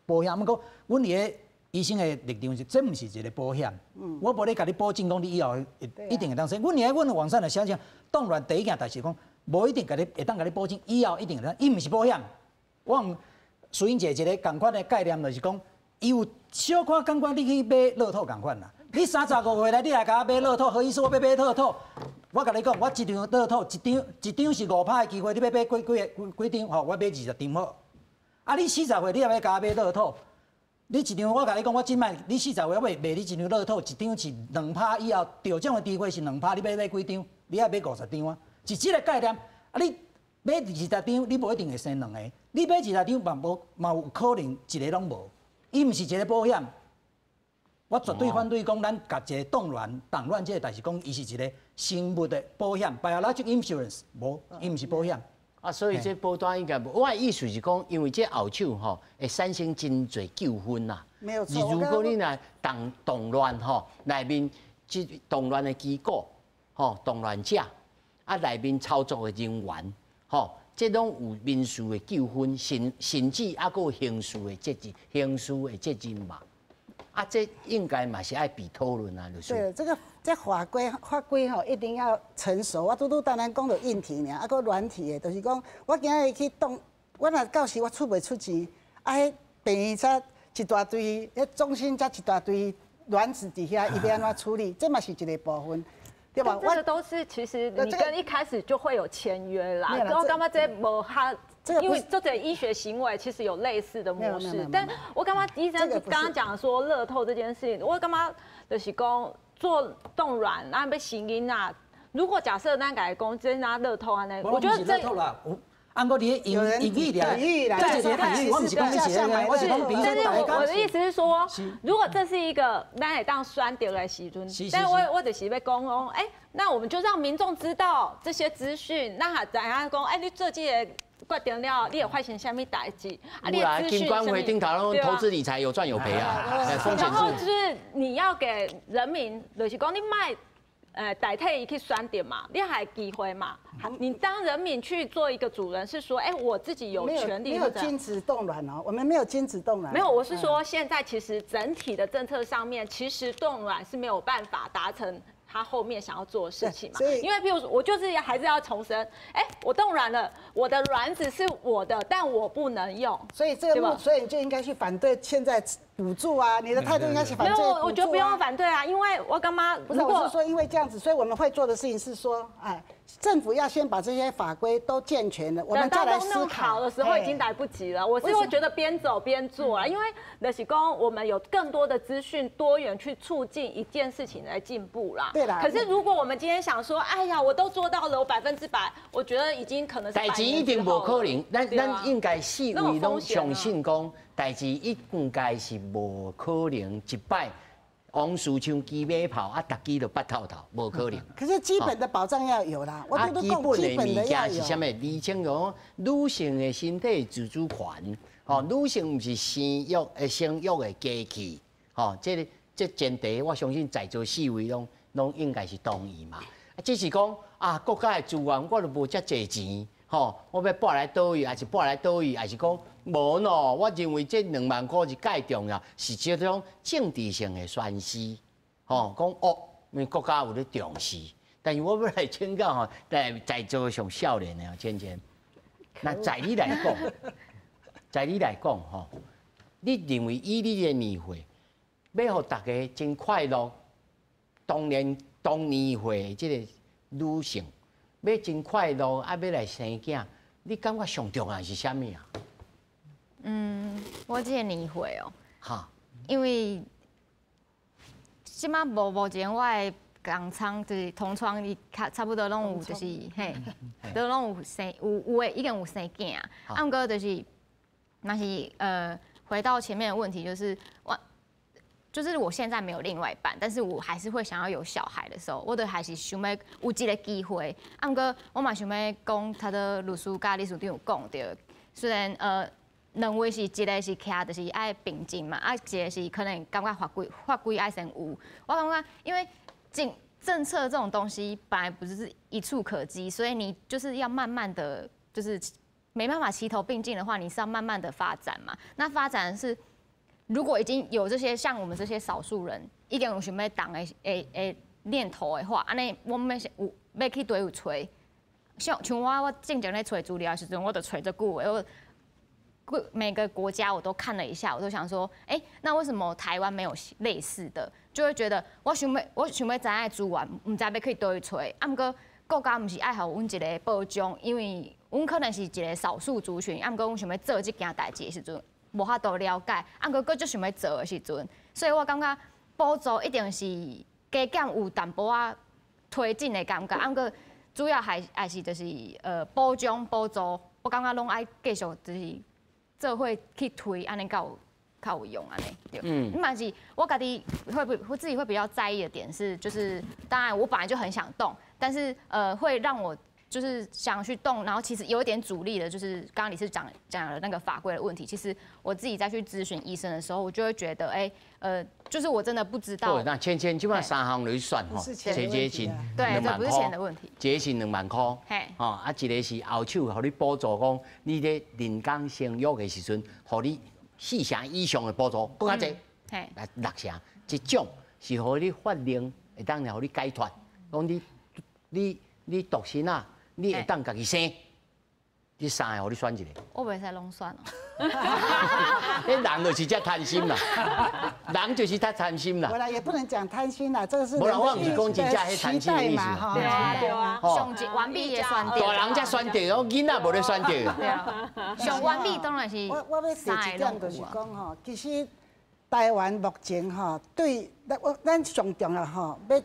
保险，毋过阮伫咧医生的立场是，这毋是一个保险。我无咧共你保证讲你以后一定会当生。阮伫咧阮的网站来写讲，冻卵第一件代志讲，无一定共你会当共你保证以后一定会当，伊毋是保险。我毋淑英姐一个仝款的概念就是讲，伊有小可感觉你去买乐透仝款啦。你35岁来，你来共我买乐透，何医师我欲买乐透，我共你讲，我一张乐透一张一张是5%的机会，你欲买几几个几几张吼？我买20张好。啊，你四十岁你也欲共我买乐透？你一张我共你讲，我这摆你四十岁我卖卖你一张乐透，一张是2%，以后中奖的机会是两趴，你欲买几张？你爱买50张啊？是这个概念。啊，你买二十张，你无一定会生两个；你买二十张嘛无嘛有可能一个拢无。伊毋是一个保险。我绝对反对讲，咱共一个冻卵、冻卵这个代志讲，伊是一个生物的保险，biologic insurance，无，伊毋是保险。啊，所以这保单应该无。我的意思是讲，因为这后手吼会产生真济纠纷啦。没有错。如果你若冻卵吼，内面这冻卵的机构吼，冻卵者啊，内面操作的人员吼，这拢有民事的纠纷，甚至犹阁有刑事的责任，刑事的责任嘛。啊，这应该嘛是爱被讨论啊，律师。对，这法规吼一定要成熟。我拄拄单单讲著硬体尔，啊，阁软体的，就是讲我今日去冻，我若到时我出袂出钱，啊，彼病院才一大堆，彼中心才一大堆卵子伫遐，伊欲按怎处理？这嘛是一个部分，对吧？这个都是其实你跟一开始就会有签约啦。我感觉这无较。因为这个医学行为其实有类似的模式，但我感觉医生刚刚讲说乐透这件事情，我感觉就是讲做冻卵，那欲生囡仔。如果假设咱共伊讲这若乐透按呢，我觉得这。按过你英英语啦，这是一个比喻，我毋是讲你是我是讲比喻。但是我的意思是说，如果这是一个咱会当选择的时阵，但是我就是欲讲哦，欸，那我们就让民众知道这些资讯，那予知影讲，欸，你做这个決定了，你會發生啥物代誌？啊，你的資訊。金管會頂頭投資理財有賺有賠啊，風險。然後就是你要給人民，就是講你莫代替伊去選擇嘛，你還有機會嘛？你當人民去做一個主人，是說，哎，我自己有權利。沒有禁止凍卵哦，我們沒有禁止凍卵。沒有，我是說，現在其實整體的政策上面，其實凍卵是沒有辦法達成他後面想要做的事情嘛。因為譬如說，我就是還是要重申，哎，我凍卵了，我的卵子是我的，但我不能用。所以這個，所以你就應該去反對現在補助啊！你的態度應該是反對。沒有，我覺得不用反對啊，因為我幹嘛？不是，我是說，因為這樣子，所以我們會做的事情是說，哎，政府要先把這些法規都健全了，我們再來思考的時候已經來不及了。我是會覺得邊走邊做啊，因為就是講我們有更多的資訊多元去促進一件事情來進步啦。對啦。可是如果我們今天想說，哎呀，我都做到了，我100%，我覺得已經可能是。代誌一定無可能，咱應該四位攏相信講。代誌應該是無可能一擺王樹像機馬炮啊，逐支就捌透透，無可能。可是基本的保障要有啦。啊，基本的物件是啥物？厘清講女性的身體自主權，吼，女性毋是生育的生育的機器，吼，這個這前提我相信在座四位攏應該是同意嘛。只是講啊，國家的資源我都無遮濟錢，吼，我欲撥來佗位，還是撥來佗位，還是講？無喏，我認為這2萬塊是蓋重要，是這種政治性的宣示，吼，講哦，因為國家有咧重視。但是我欲來請教吼，在座上少年的芊芊，那在你來講，在你來講吼，你認為以你的年歲，欲予大家真快樂，當年當年歲這個女性，欲真快樂啊，欲來生囝，你感覺上重要是啥物啊？嗯，我這個年歲哦，因為這馬目前我的同窗就是同窗，伊較差不多攏有就是嘿，都攏有生有的已經有生囝啊。啊，毋過就是若是回到前面的問題，就是我就是我現在沒有另外一半，但是我還是會想要有小孩的時候，我都還是想欲有這個機會。啊，毋過我嘛想欲講，頭拄律師佮理事長有講著，雖然兩位是一個是徛，就是愛平靜嘛，啊，一個是可能感覺法規愛先有。我感覺，因為政策這種東西本來不是一蹴可幾，所以你就是要慢慢的，就是沒辦法齊頭並進的話，你是要慢慢的發展嘛。那發展是，如果已經有這些像我們這些少數人已經有想欲動的念頭的話，按呢我們有欲去佗位揣，像我進前咧揣資料的時陣，我就揣足久的。我每個國家我都看了一下，我都想說，哎，那為什麼台灣沒有類似的？就會覺得我想欲知影資源，毋知欲去佗位揣。啊，毋過國家毋是愛予阮一個保障，因為阮可能是一個少數族群，啊，毋過阮想欲做這件代誌的時陣，無法度了解，啊，毋過閣足想欲做的時陣，所以我感覺補助一定是加減有淡薄仔推進的感覺，啊，毋過主要還是就是保障補助，我感覺攏愛繼續就是。做伙去推，按呢較有用按呢，對。嗯。嘛是，我家己會不會自己會比較在意的點是，就是當然我本來就很想動，但是會讓我就是想去動，然後其實有一點阻力的，就是剛剛理事長講的那個法規的問題。其實我自己在去諮詢醫生的時候，我就會覺得，哎，就是我真的不知道。對，那芊芊這擺三項來算吼，一個是對，這不是錢的問題。一個是2萬塊，吼，啊，一個是後手，予你補助，講你咧人工生育的時陣，予你4成以上的補助，閣較濟，來6成。一種是予你法令會當予你解脫，講你獨身啊，你會當家己生。這三個，予你選一個。我袂使攏選哦。你人就是遮貪心啦，人就是較貪心啦。本來也不能講貪心啦，這個是。無啦，我毋是講真正彼貪心的意思。對啊對啊，上完美的選擇。大人才選擇，我囡仔無咧選擇。對啊，上完美當然是。我欲提一點就是講吼，其實台灣目前吼對咱上重要吼欲。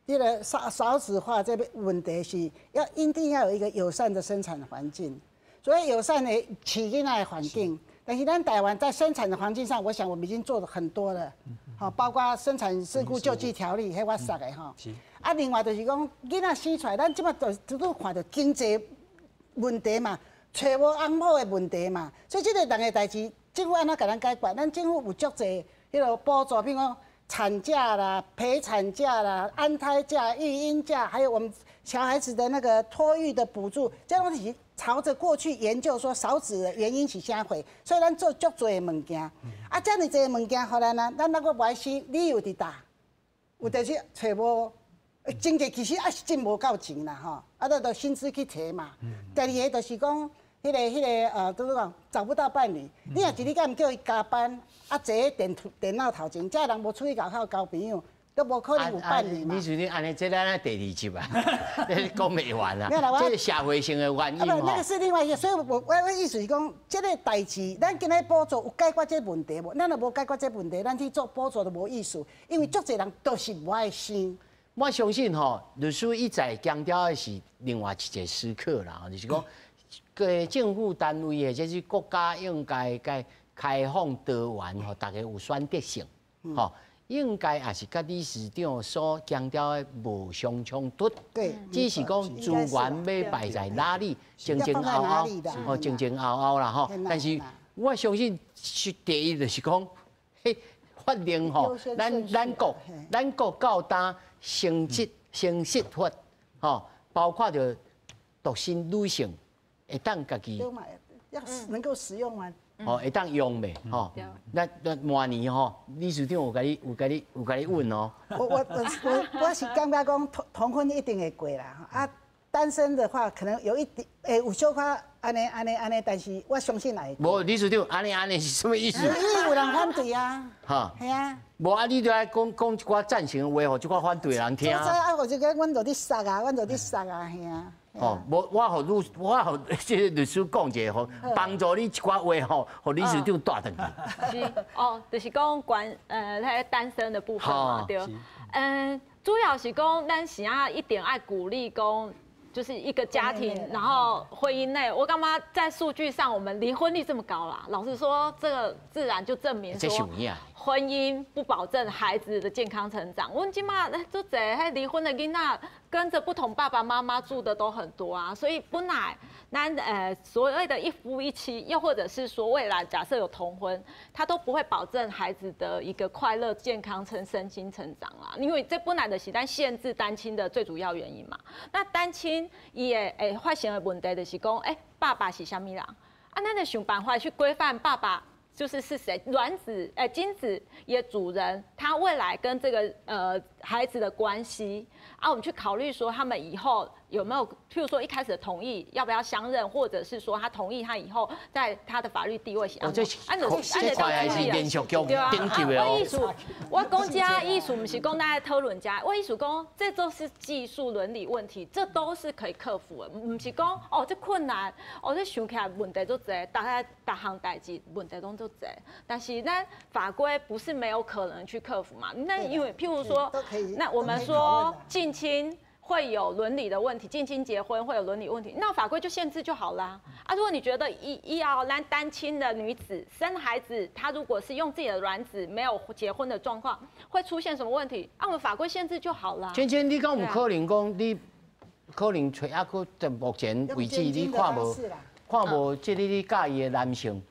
這個少子化這個問題是要一定要有一個友善的生產環境，所以友善的飼囡仔的環境。但是咱台灣在生產的環境上，我想我們已經做了很多了，好，包括生產事故救濟條例，彼我說的吼。啊，另外就是講囡仔生出來，咱這擺就都看著經濟問題嘛，揣无翁某的问题嘛。所以这个人的代志，政府按怎共咱解决？咱政府有足济彼个补助，比如讲产假啦、陪产假啦、安胎假、育婴假，还有我们小孩子的那个托育的补助，这拢是朝着过去研究说少子的原因是啥货，所以咱做足济的物件。啊，遮尔济的物件，予咱啊，咱犹阁无爱生，理由伫佗？有就是揣无，经济其实也是真无够钱啦吼，啊，咱就薪资去提嘛。第二个就是讲，彼个，就是讲找不到伴侣，你若一日敢毋叫伊加班，啊，坐喺电脑头前，这人无出去外口交朋友，都无可能有伴侣嘛。你是你按呢，这咱第二集啊，你讲袂完啊。这是社会性的原因。啊，那个是另外一个，所以我意思是讲，这个代志，咱今日补助有解决这个问题无？咱若无解决这个问题，咱去做补助都无意思，因为足济人都是无爱生。我相信吼，律师一再强调的是另外一个思考啦，就是讲，个政府单位或者是国家应该该开放多元，予大家有选择性，吼，应该也是佮理事长所强调的无相冲突。只是讲资源欲摆在哪里，前前后后，哦，前前后后啦吼。但是我相信是第一就是讲，彼法令吼，咱国到今生殖法，吼，包括著独身女性会当家己要能够使用吗？哦，会当用袂？吼，那明年吼，理事长有共你问哦。我是感觉讲同婚一定会过啦，啊，单身的话可能有一点，会有小可按呢按呢按呢，但是我相信会。无，理事长按呢按呢是啥物意思？因为有人反对啊。哈。系啊。无啊，你著爱讲讲一寡赞成的话，予这寡反对的人听。啊，我就讲，阮就伫杀啊，阮就伫杀啊，系啊。哦，无，我予这个律师讲一下吼，帮助你一寡话吼，予理事长带转去。是哦，就是讲关彼单身的部分嘛，对。主要是讲咱是啊，一定爱鼓励讲，就是一个家庭，然后婚姻内，我感觉在数据上，我们离婚率这么高啦。老实说，这个自然就证明说，婚姻不保证孩子的健康成长。阮这马足济彼离婚的囡仔，跟着不同爸爸妈妈住的都很多啊。所以本来咱所谓的一夫一妻，又或者是说未来假设有同婚，他都不会保证孩子的一个快乐、健康成身心成长啦。因为这本来就是咱限制单亲的最主要原因嘛。那单亲伊会发生的问题就是讲，欸，爸爸是啥物人？啊，咱得想办法去规范爸爸。就是是谁卵子哎精子的主人，他未来跟这个孩子的关系啊，我们去考虑说他们以后有没有，譬如说一开始的同意要不要相认，或者是说他同意他以后在他的法律地位是按。哦，这这块还是连续剧顶级的哦。我意思，我讲这意思毋是讲咱讨论这，我意思讲这都是技术伦理问题，这都是可以克服的，毋是讲哦这困难，哦这想起来问题足济，逐家逐项代志问题拢足济，但是咱法规不是没有可能去克服嘛？那因为譬如说，那我们说近亲会有伦理的问题，近亲结婚会有伦理问题，那法规就限制就好啦。啊，如果你觉得一要咱单亲的女子生孩子，她如果是用自己的卵子没有结婚的状况，会出现什么问题？啊，我们法规限制就好啦。芊芊，你敢有可能讲你可能揣犹阁到目前为止，你看无这个你佮意的男性，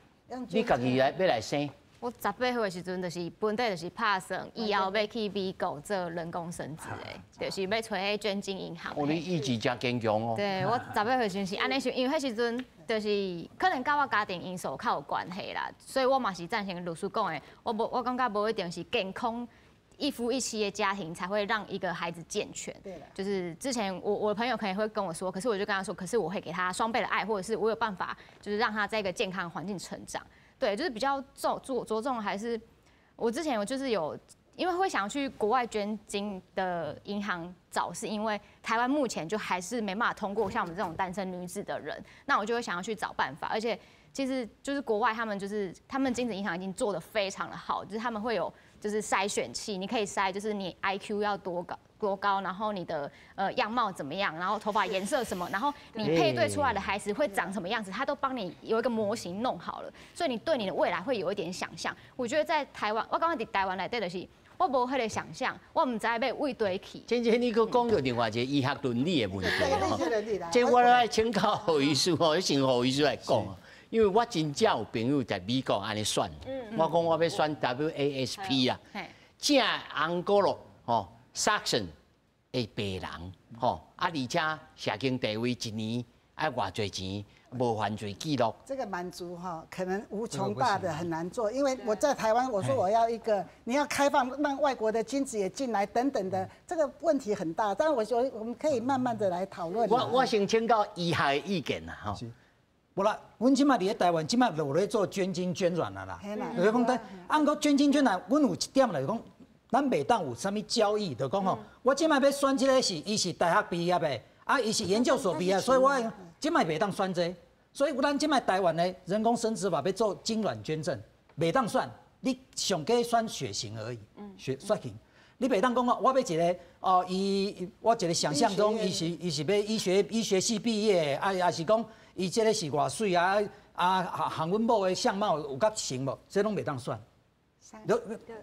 你家己来欲来生？我18岁的时阵，就是本底就是拍算以后欲去美国做人工生殖的，就是欲揣彼捐精银行。哦，你意志真坚强哦。对，我十八岁时阵是按呢想，因为彼时阵就是可能佮我家庭因素较有关系啦，所以我嘛是赞成律师讲的，我无我感觉无一定是健康一夫一妻的家庭才会让一个孩子健全。对了，就是之前我的朋友可能会跟我说，可是我就跟他说，可是我会给他双倍的爱，或者是我有办法，就是让他在一个健康环境成长。对，就是比较重着重还是我之前我就是有，因为会想要去国外捐精的银行找，是因为台湾目前就还是没办法通过像我们这种单身女子的人，那我就会想要去找办法，而且其实就是国外他们就是他们精子银行已经做得非常的好，就是他们会有就是筛选器，你可以筛就是你 IQ 要多高多高，然后你的样貌怎么样，然后头发颜色什么，然后你配对出来的孩子会长什么样子，他都帮你有一个模型弄好了，所以你对你的未来会有一点想象。我觉得在台湾，我刚刚伫台湾内底就是，我無彼个想象，我毋知欲佗佗去。真正你閣講著另外一个醫學倫理的問題吼，這我來請教何醫師吼，先何醫師來講。因為我真正有朋友佇美國按呢選，我講我欲選 WASP 啊，正 Anglo 吼 Saxon 的白人吼，啊而且社經地位一年愛偌濟錢，無犯罪記錄。這個滿足哈，可能無窮大的很難做，因為我在台灣，我說我要一個，你要開放讓外國的精子也進來等等的，這個問題很大。但我覺得我們可以慢慢的來討論。我先請教醫學的意見啦，吼。無啦，阮這擺佇咧台灣，這擺就有咧做捐精捐卵啊啦。就是講，但按講捐精捐卵，阮有一點來講，咱袂當有啥物交易，就講吼，我這擺欲選這个是，伊是大學畢業的，啊，伊是研究所畢業，所以我這擺袂當選這個。所以咱這擺台灣的人工生殖法欲做精卵捐贈，袂當選，你上加選血型而已，血型。你袂當講我欲一个哦，伊我一个想象中，伊是欲醫學系畢業的，啊，抑是講伊這个是偌媠啊啊，和阮某的相貌有較像無？這攏袂當選。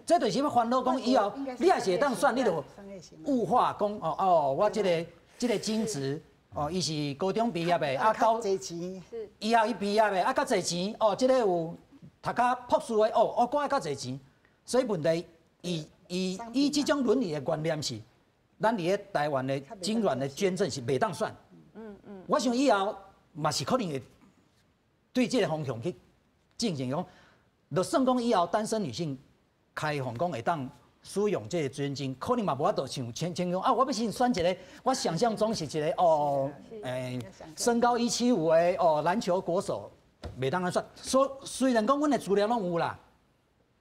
這就是欲煩惱講以後你也是會當選，你就物化講哦哦，我這個精子哦，伊是高中畢業的，啊高醫學系畢業的，啊較濟錢哦，這个有讀較博士的哦，我閣愛較濟錢，所以問題伊這種倫理的觀念是，咱佇咧台灣的精卵的捐贈是袂當選。我想以後嘛是可能會對這个方向去進行講，就算講以後單身女性開放講會當使用這个捐精，可能嘛無法度像前前講啊，我欲先選一个，我想象中是一个哦，身高175的哦籃球國手，袂當按呢選。所雖然講阮的資料攏有啦，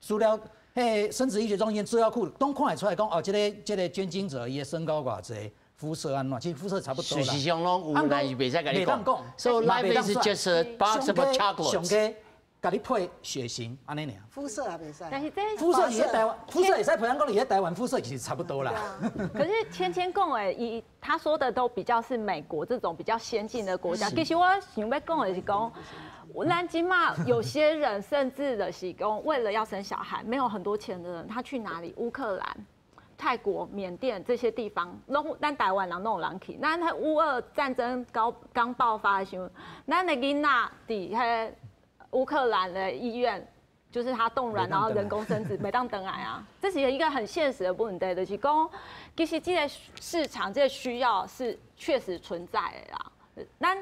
資料。彼生殖醫學中心資料庫攏看會出來講，哦，這個捐精者伊的身高偌濟，膚色按怎，其實膚色差不多啦。事實上攏有，但是袂使共你講。So life is just a box of chocolates。上加共你配血型，按呢爾。膚色也袂使。但是這膚色佇咧台灣，膚色會使配，咱講佇咧台灣膚色其實差不多啦。可是芊芊講的，伊他說的都比較是美國這種比較先進的國家。其實我想欲講的是講。咱這馬有些人甚至就是講，為了要生小孩，沒有很多錢的人，他去哪裡？烏克蘭、泰國、緬甸這些地方，攏咱台灣人攏有人去。咱彼烏俄戰爭剛剛爆發的時候，咱的囡仔佇彼烏克蘭的醫院，就是他凍卵，然後人工生殖，袂當轉來啊。這是一個很現實的問題，就是講，其實這個市場這個需要是確實存在的啦。咱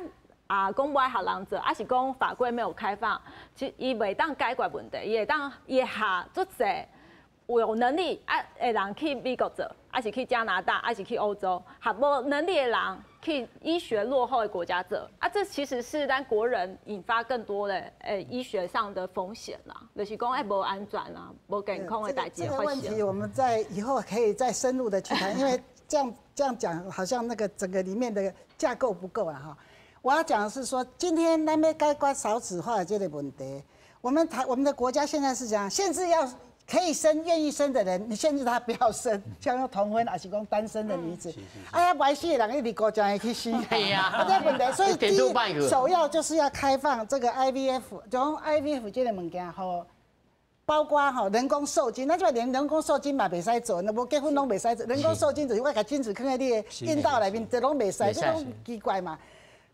啊，講無愛予人做，抑是講法規沒有開放，其實伊袂當解決問題，伊會當伊會下足濟有能力啊的人去美國做，抑是去加拿大，抑是去歐洲，予無能力的人去醫學落後的國家做，啊，這其實是咱國人引發更多的醫學上的風險啦，就是講無安全啊，無健康的代誌發生。這個問題我們在以後可以再深入的去談，因為這樣講好像那個整個裡面的架構不夠了哈。我要講的是說，今天咱欲解決少子化的這個問題，我們的國家現在是這樣，限制要可以生、願意生的人，你限制他不要生，像用同婚，還是講單身的女子，哎呀，無愛生的人一直高將會去生，對呀，這個問題，所以第一首要就是要開放這個 IVF，就講 IVF 這個物件吼，包括吼人工受精，咱這擺連人工受精嘛袂使做，若無結婚攏袂使做。人工受精就是我共精子囥佇你的陰道內面，這攏袂使，這攏奇怪嘛。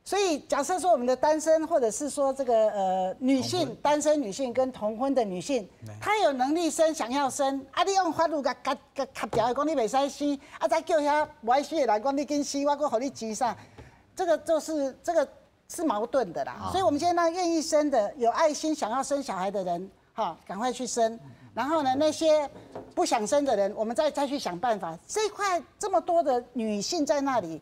所以假設說我們的單身，或者是說這個女性單身女性跟同婚的女性，她有能力生，想要生，啊，你用法律共共共卡牢，講你袂使生，啊，再叫遐無愛生的人講你緊生，我閣予你錢啥？這個就是這個是矛盾的啦。所以我們現在讓願意生的、有愛心想要生小孩的人，哈，趕快去生。然後呢，那些不想生的人，我們再去想辦法。這一塊這麼多的女性在那裡。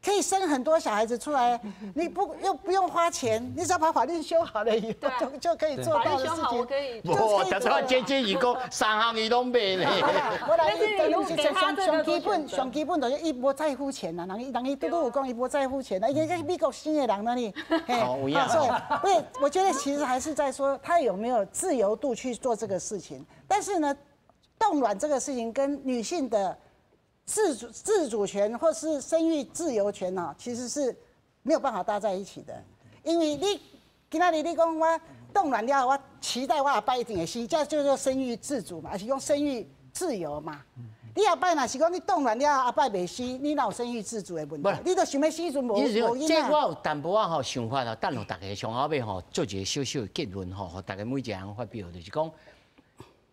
可以生很多小孩子出來，你不又不用花錢，你只要把法律修好了以後，就可以做到的事情。無，但是我姐姐伊講三項伊攏袂咧。我來，上基本上基本就是伊無在乎錢啦，人伊拄拄有講伊無在乎錢啦，伊去美國生的人那裡。哦，所以，不是，我覺得其實還是在說他有沒有自由度去做這個事情。但是呢，凍卵這個事情跟女性的自主權或是生育自由權啊，其實是沒有辦法搭在一起的。因為你今仔日你講我凍卵了，我期待我下擺一定會生，這叫做生育自主嘛，還是講生育自由嘛。你後擺若是講你凍卵了後，後擺袂生，你哪有生育自主的問題？你都想欲生時陣無無囡仔。這我有淡薄仔吼想法吼，等予大家上後尾吼做一個小小的結論吼，予大家每一個人發表，就是講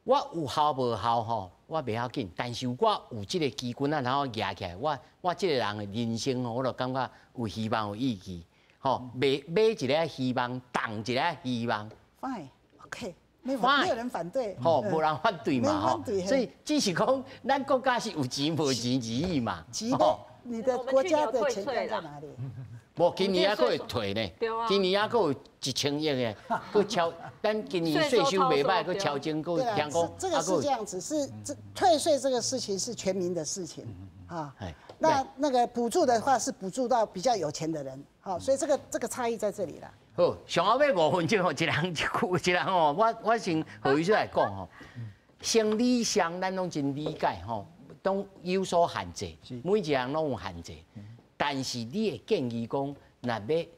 我有效無效吼，我袂要緊，但是我有這個機關啊，然後舉起來，我這個人的人生吼，我就感覺有希望有意義，吼，買買一個希望，動一個希望。 Fine，OK。沒有人反對，吼，無人反對嘛，吼，所以只是講，咱國家是有錢無錢而已嘛。錢，你的國家的錢在哪裡？無，今年還閣會退呢，今年還閣有1000億的，閣超，咱今年稅收袂歹，閣超徵，閣聽講。這個是這樣子，是這退稅這個事情是全民的事情，啊，那個補助的話是補助到比較有錢的人，好，所以這個差異在這裡啦。好，上後尾5分鐘吼，一人一句，一人吼，我先何醫師來講吼，生理上咱攏真理解吼，都有所限制，每一個人攏有限制。但是你會建議講，若欲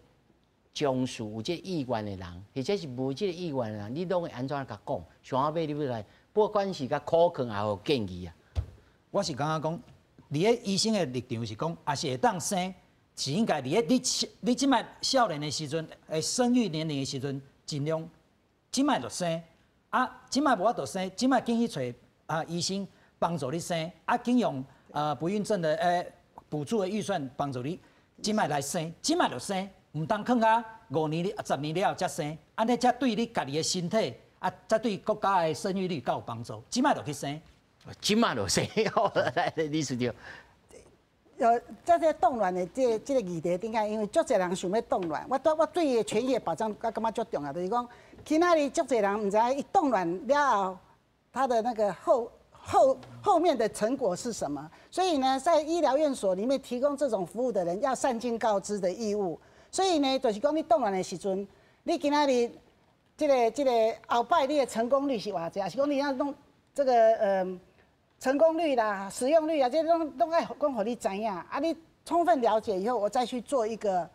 從事有這意願的人，或者是無這個意願的人，你攏會按怎共講？上後尾你欲來，不管是較苦勸也好建議啊。我是感覺講，佇咧醫生的立場是講，也是會當生。是應該佇咧你這擺少年的時陣，生育年齡的時陣，盡量這擺就生，啊，這擺無法度生，這擺緊去揣啊醫生幫助你生，啊，緊用不孕症的補助的預算幫助你，這擺來生，這擺就生，毋通囥啊5年、10年了後才生，按呢才對你家己的身體，啊，才對國家的生育率較有幫助，這擺就去生，這擺就生，來，李處長。在這個凍卵的這個議題頂下，因為足濟人想欲凍卵，我對伊的權益的保障，我感覺足重要，就是講，今仔日足濟人毋知影伊凍卵了後，他的那個後面的成果是什麼？所以呢，在醫療院所裡面提供這種服務的人，要善盡告知的義務。所以呢，就是講你凍卵的時陣，你今仔日這個後擺你的成功率是偌濟，還是講你要弄這個成功率啦、使用率啊，這攏攏愛講予你知影。啊，你充分了解以後，我再去做一個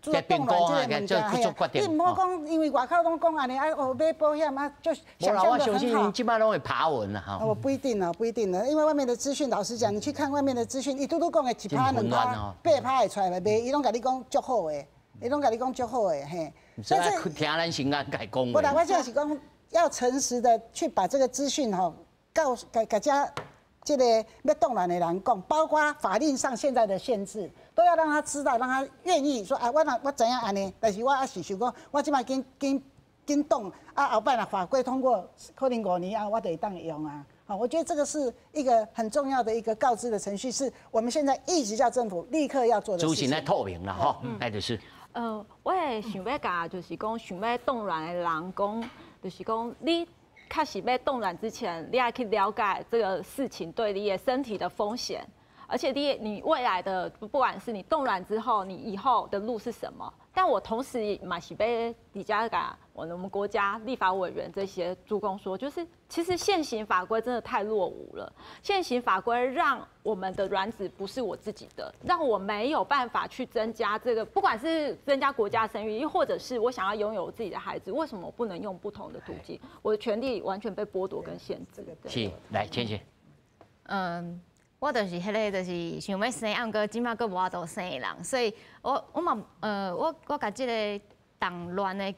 做凍卵這個物件。你毋好講，因為外口攏講按呢，啊哦買保險啊，就想像得很好。我相信這擺攏會爬文啦，哈。我不一定哦，不一定的，因為外面的資訊，老實講，你去看外面的資訊，伊拄拄講的1趴、2趴、8趴會出來袂？伊攏共你講足好的，伊攏共你講足好的，嘿。但是聽咱先講共講。無啦，我這是講要誠實的去把這個資訊吼。告共共遮這個欲凍卵的人講，包括法令上現在的限制，都要讓他知道，讓他願意說啊，我若我知影按呢，但是我猶是想講，我這擺緊緊緊凍啊，後擺若法規通過，可能5年後我就會當用啊。好，我覺得這個是一個很重要的一個告知的程序，是我們現在一直叫政府立刻要做的事情。資訊愛透明啦，吼，那就是。我會想欲共，就是講想欲凍卵的人講，就是講你確實欲凍卵之前，你愛去了解這個事情對你的身體的風險，而且你未來的不管是你凍卵之後，你以後的路是什麼？但我同時嘛是欲佇遮共我們國家立法委員這些諸公說，就是其實現行法規真的太落伍了。現行法規讓我們的卵子不是我自己的，讓我沒有辦法去增加這個，不管是增加國家生育，又或者是我想要擁有自己的孩子，為什麼我不能用不同的途徑？我的權利完全被剝奪跟限制。是，來，芊芊。我就是彼个，就是想欲生，毋過這擺閣無法度生的人，所以我嘛，我共這個凍卵的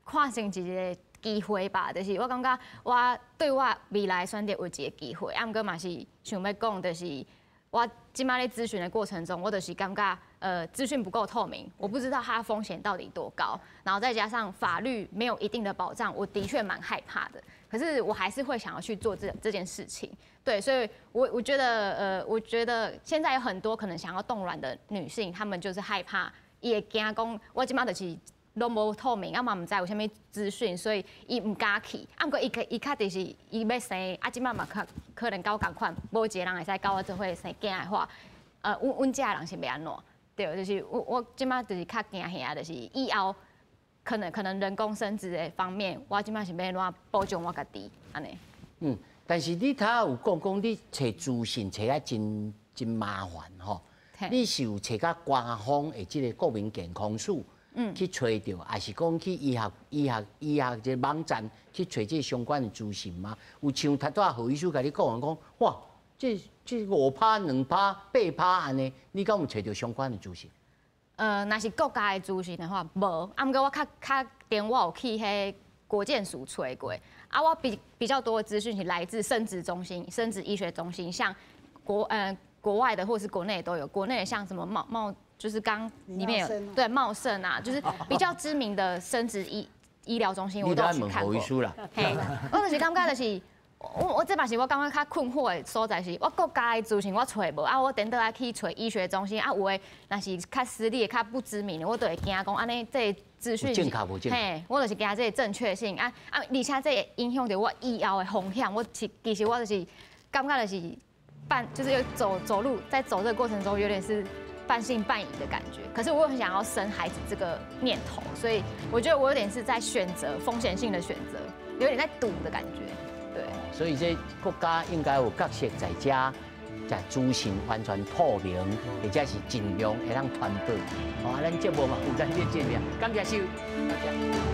看成一個機會吧，就是我感覺我對我未來選擇有一個機會，啊，毋過嘛是想欲講，就是我這擺咧諮詢的過程中，我就是感覺，資訊不夠透明，我不知道它風險到底多高，然後再加上法律沒有一定的保障，我的確蠻害怕的。可是我還是會想要去做這件事情，對，所以我覺得現在有很多可能想要凍卵的女性，她們就是害怕，伊會驚講，我這擺就是攏無透明，啊嘛毋知有啥物資訊，所以伊毋敢去。啊，毋過伊確實是伊欲生，啊，這擺嘛較可能佮我仝款，無一個人會使佮我做伙生囝的話，阮遮的人是欲按怎？對，就是我這擺就是較驚嚇，就是以後可能人工生殖的方面，我這擺是欲按怎保障我家己，按呢。但是你頭有講講你揣資訊揣啊真真麻煩吼，你是有揣甲官方的這個國民健康署，去揣著，抑是講去醫學這個網站去揣這相關的資訊嗎？有像頭拄仔何醫師共你講講，哇，這5趴、2趴、8趴按呢，你敢有揣著相關的資訊？若是國家的資訊的話，無。啊，毋過我較較近，我有去彼國健署揣過。啊，我比較多的資訊是來自生殖中心、生殖醫學中心，像國外的或是國內都有。國內的像什麼茂，就是剛裡面有對茂盛啊，就是比較知名的生殖醫療中心，我都有去看過。嘿，我就是感覺就是，我這嘛是我感覺較困惑的所在是，我國家的資訊我揣無，啊，我顛倒愛去揣醫學中心，啊，有的若是較私立的、較不知名的，我就會驚講按呢這個資訊，正確無正確？嘿，我就是驚這個正確性，啊啊，而且這會影響著我以後的風險，我是其實我就是感覺就是半，就是有走走路在走這個過程中，有點是半信半疑的感覺。可是我又很想要生孩子這個念頭，所以我覺得我有點是在選擇風險性的選擇，有點在賭的感覺。對，所以這國家應該有角色在遮，在資訊完全透明，或者是盡量會當傳播。好，咱節目嘛有咱這節目，感謝收，感謝。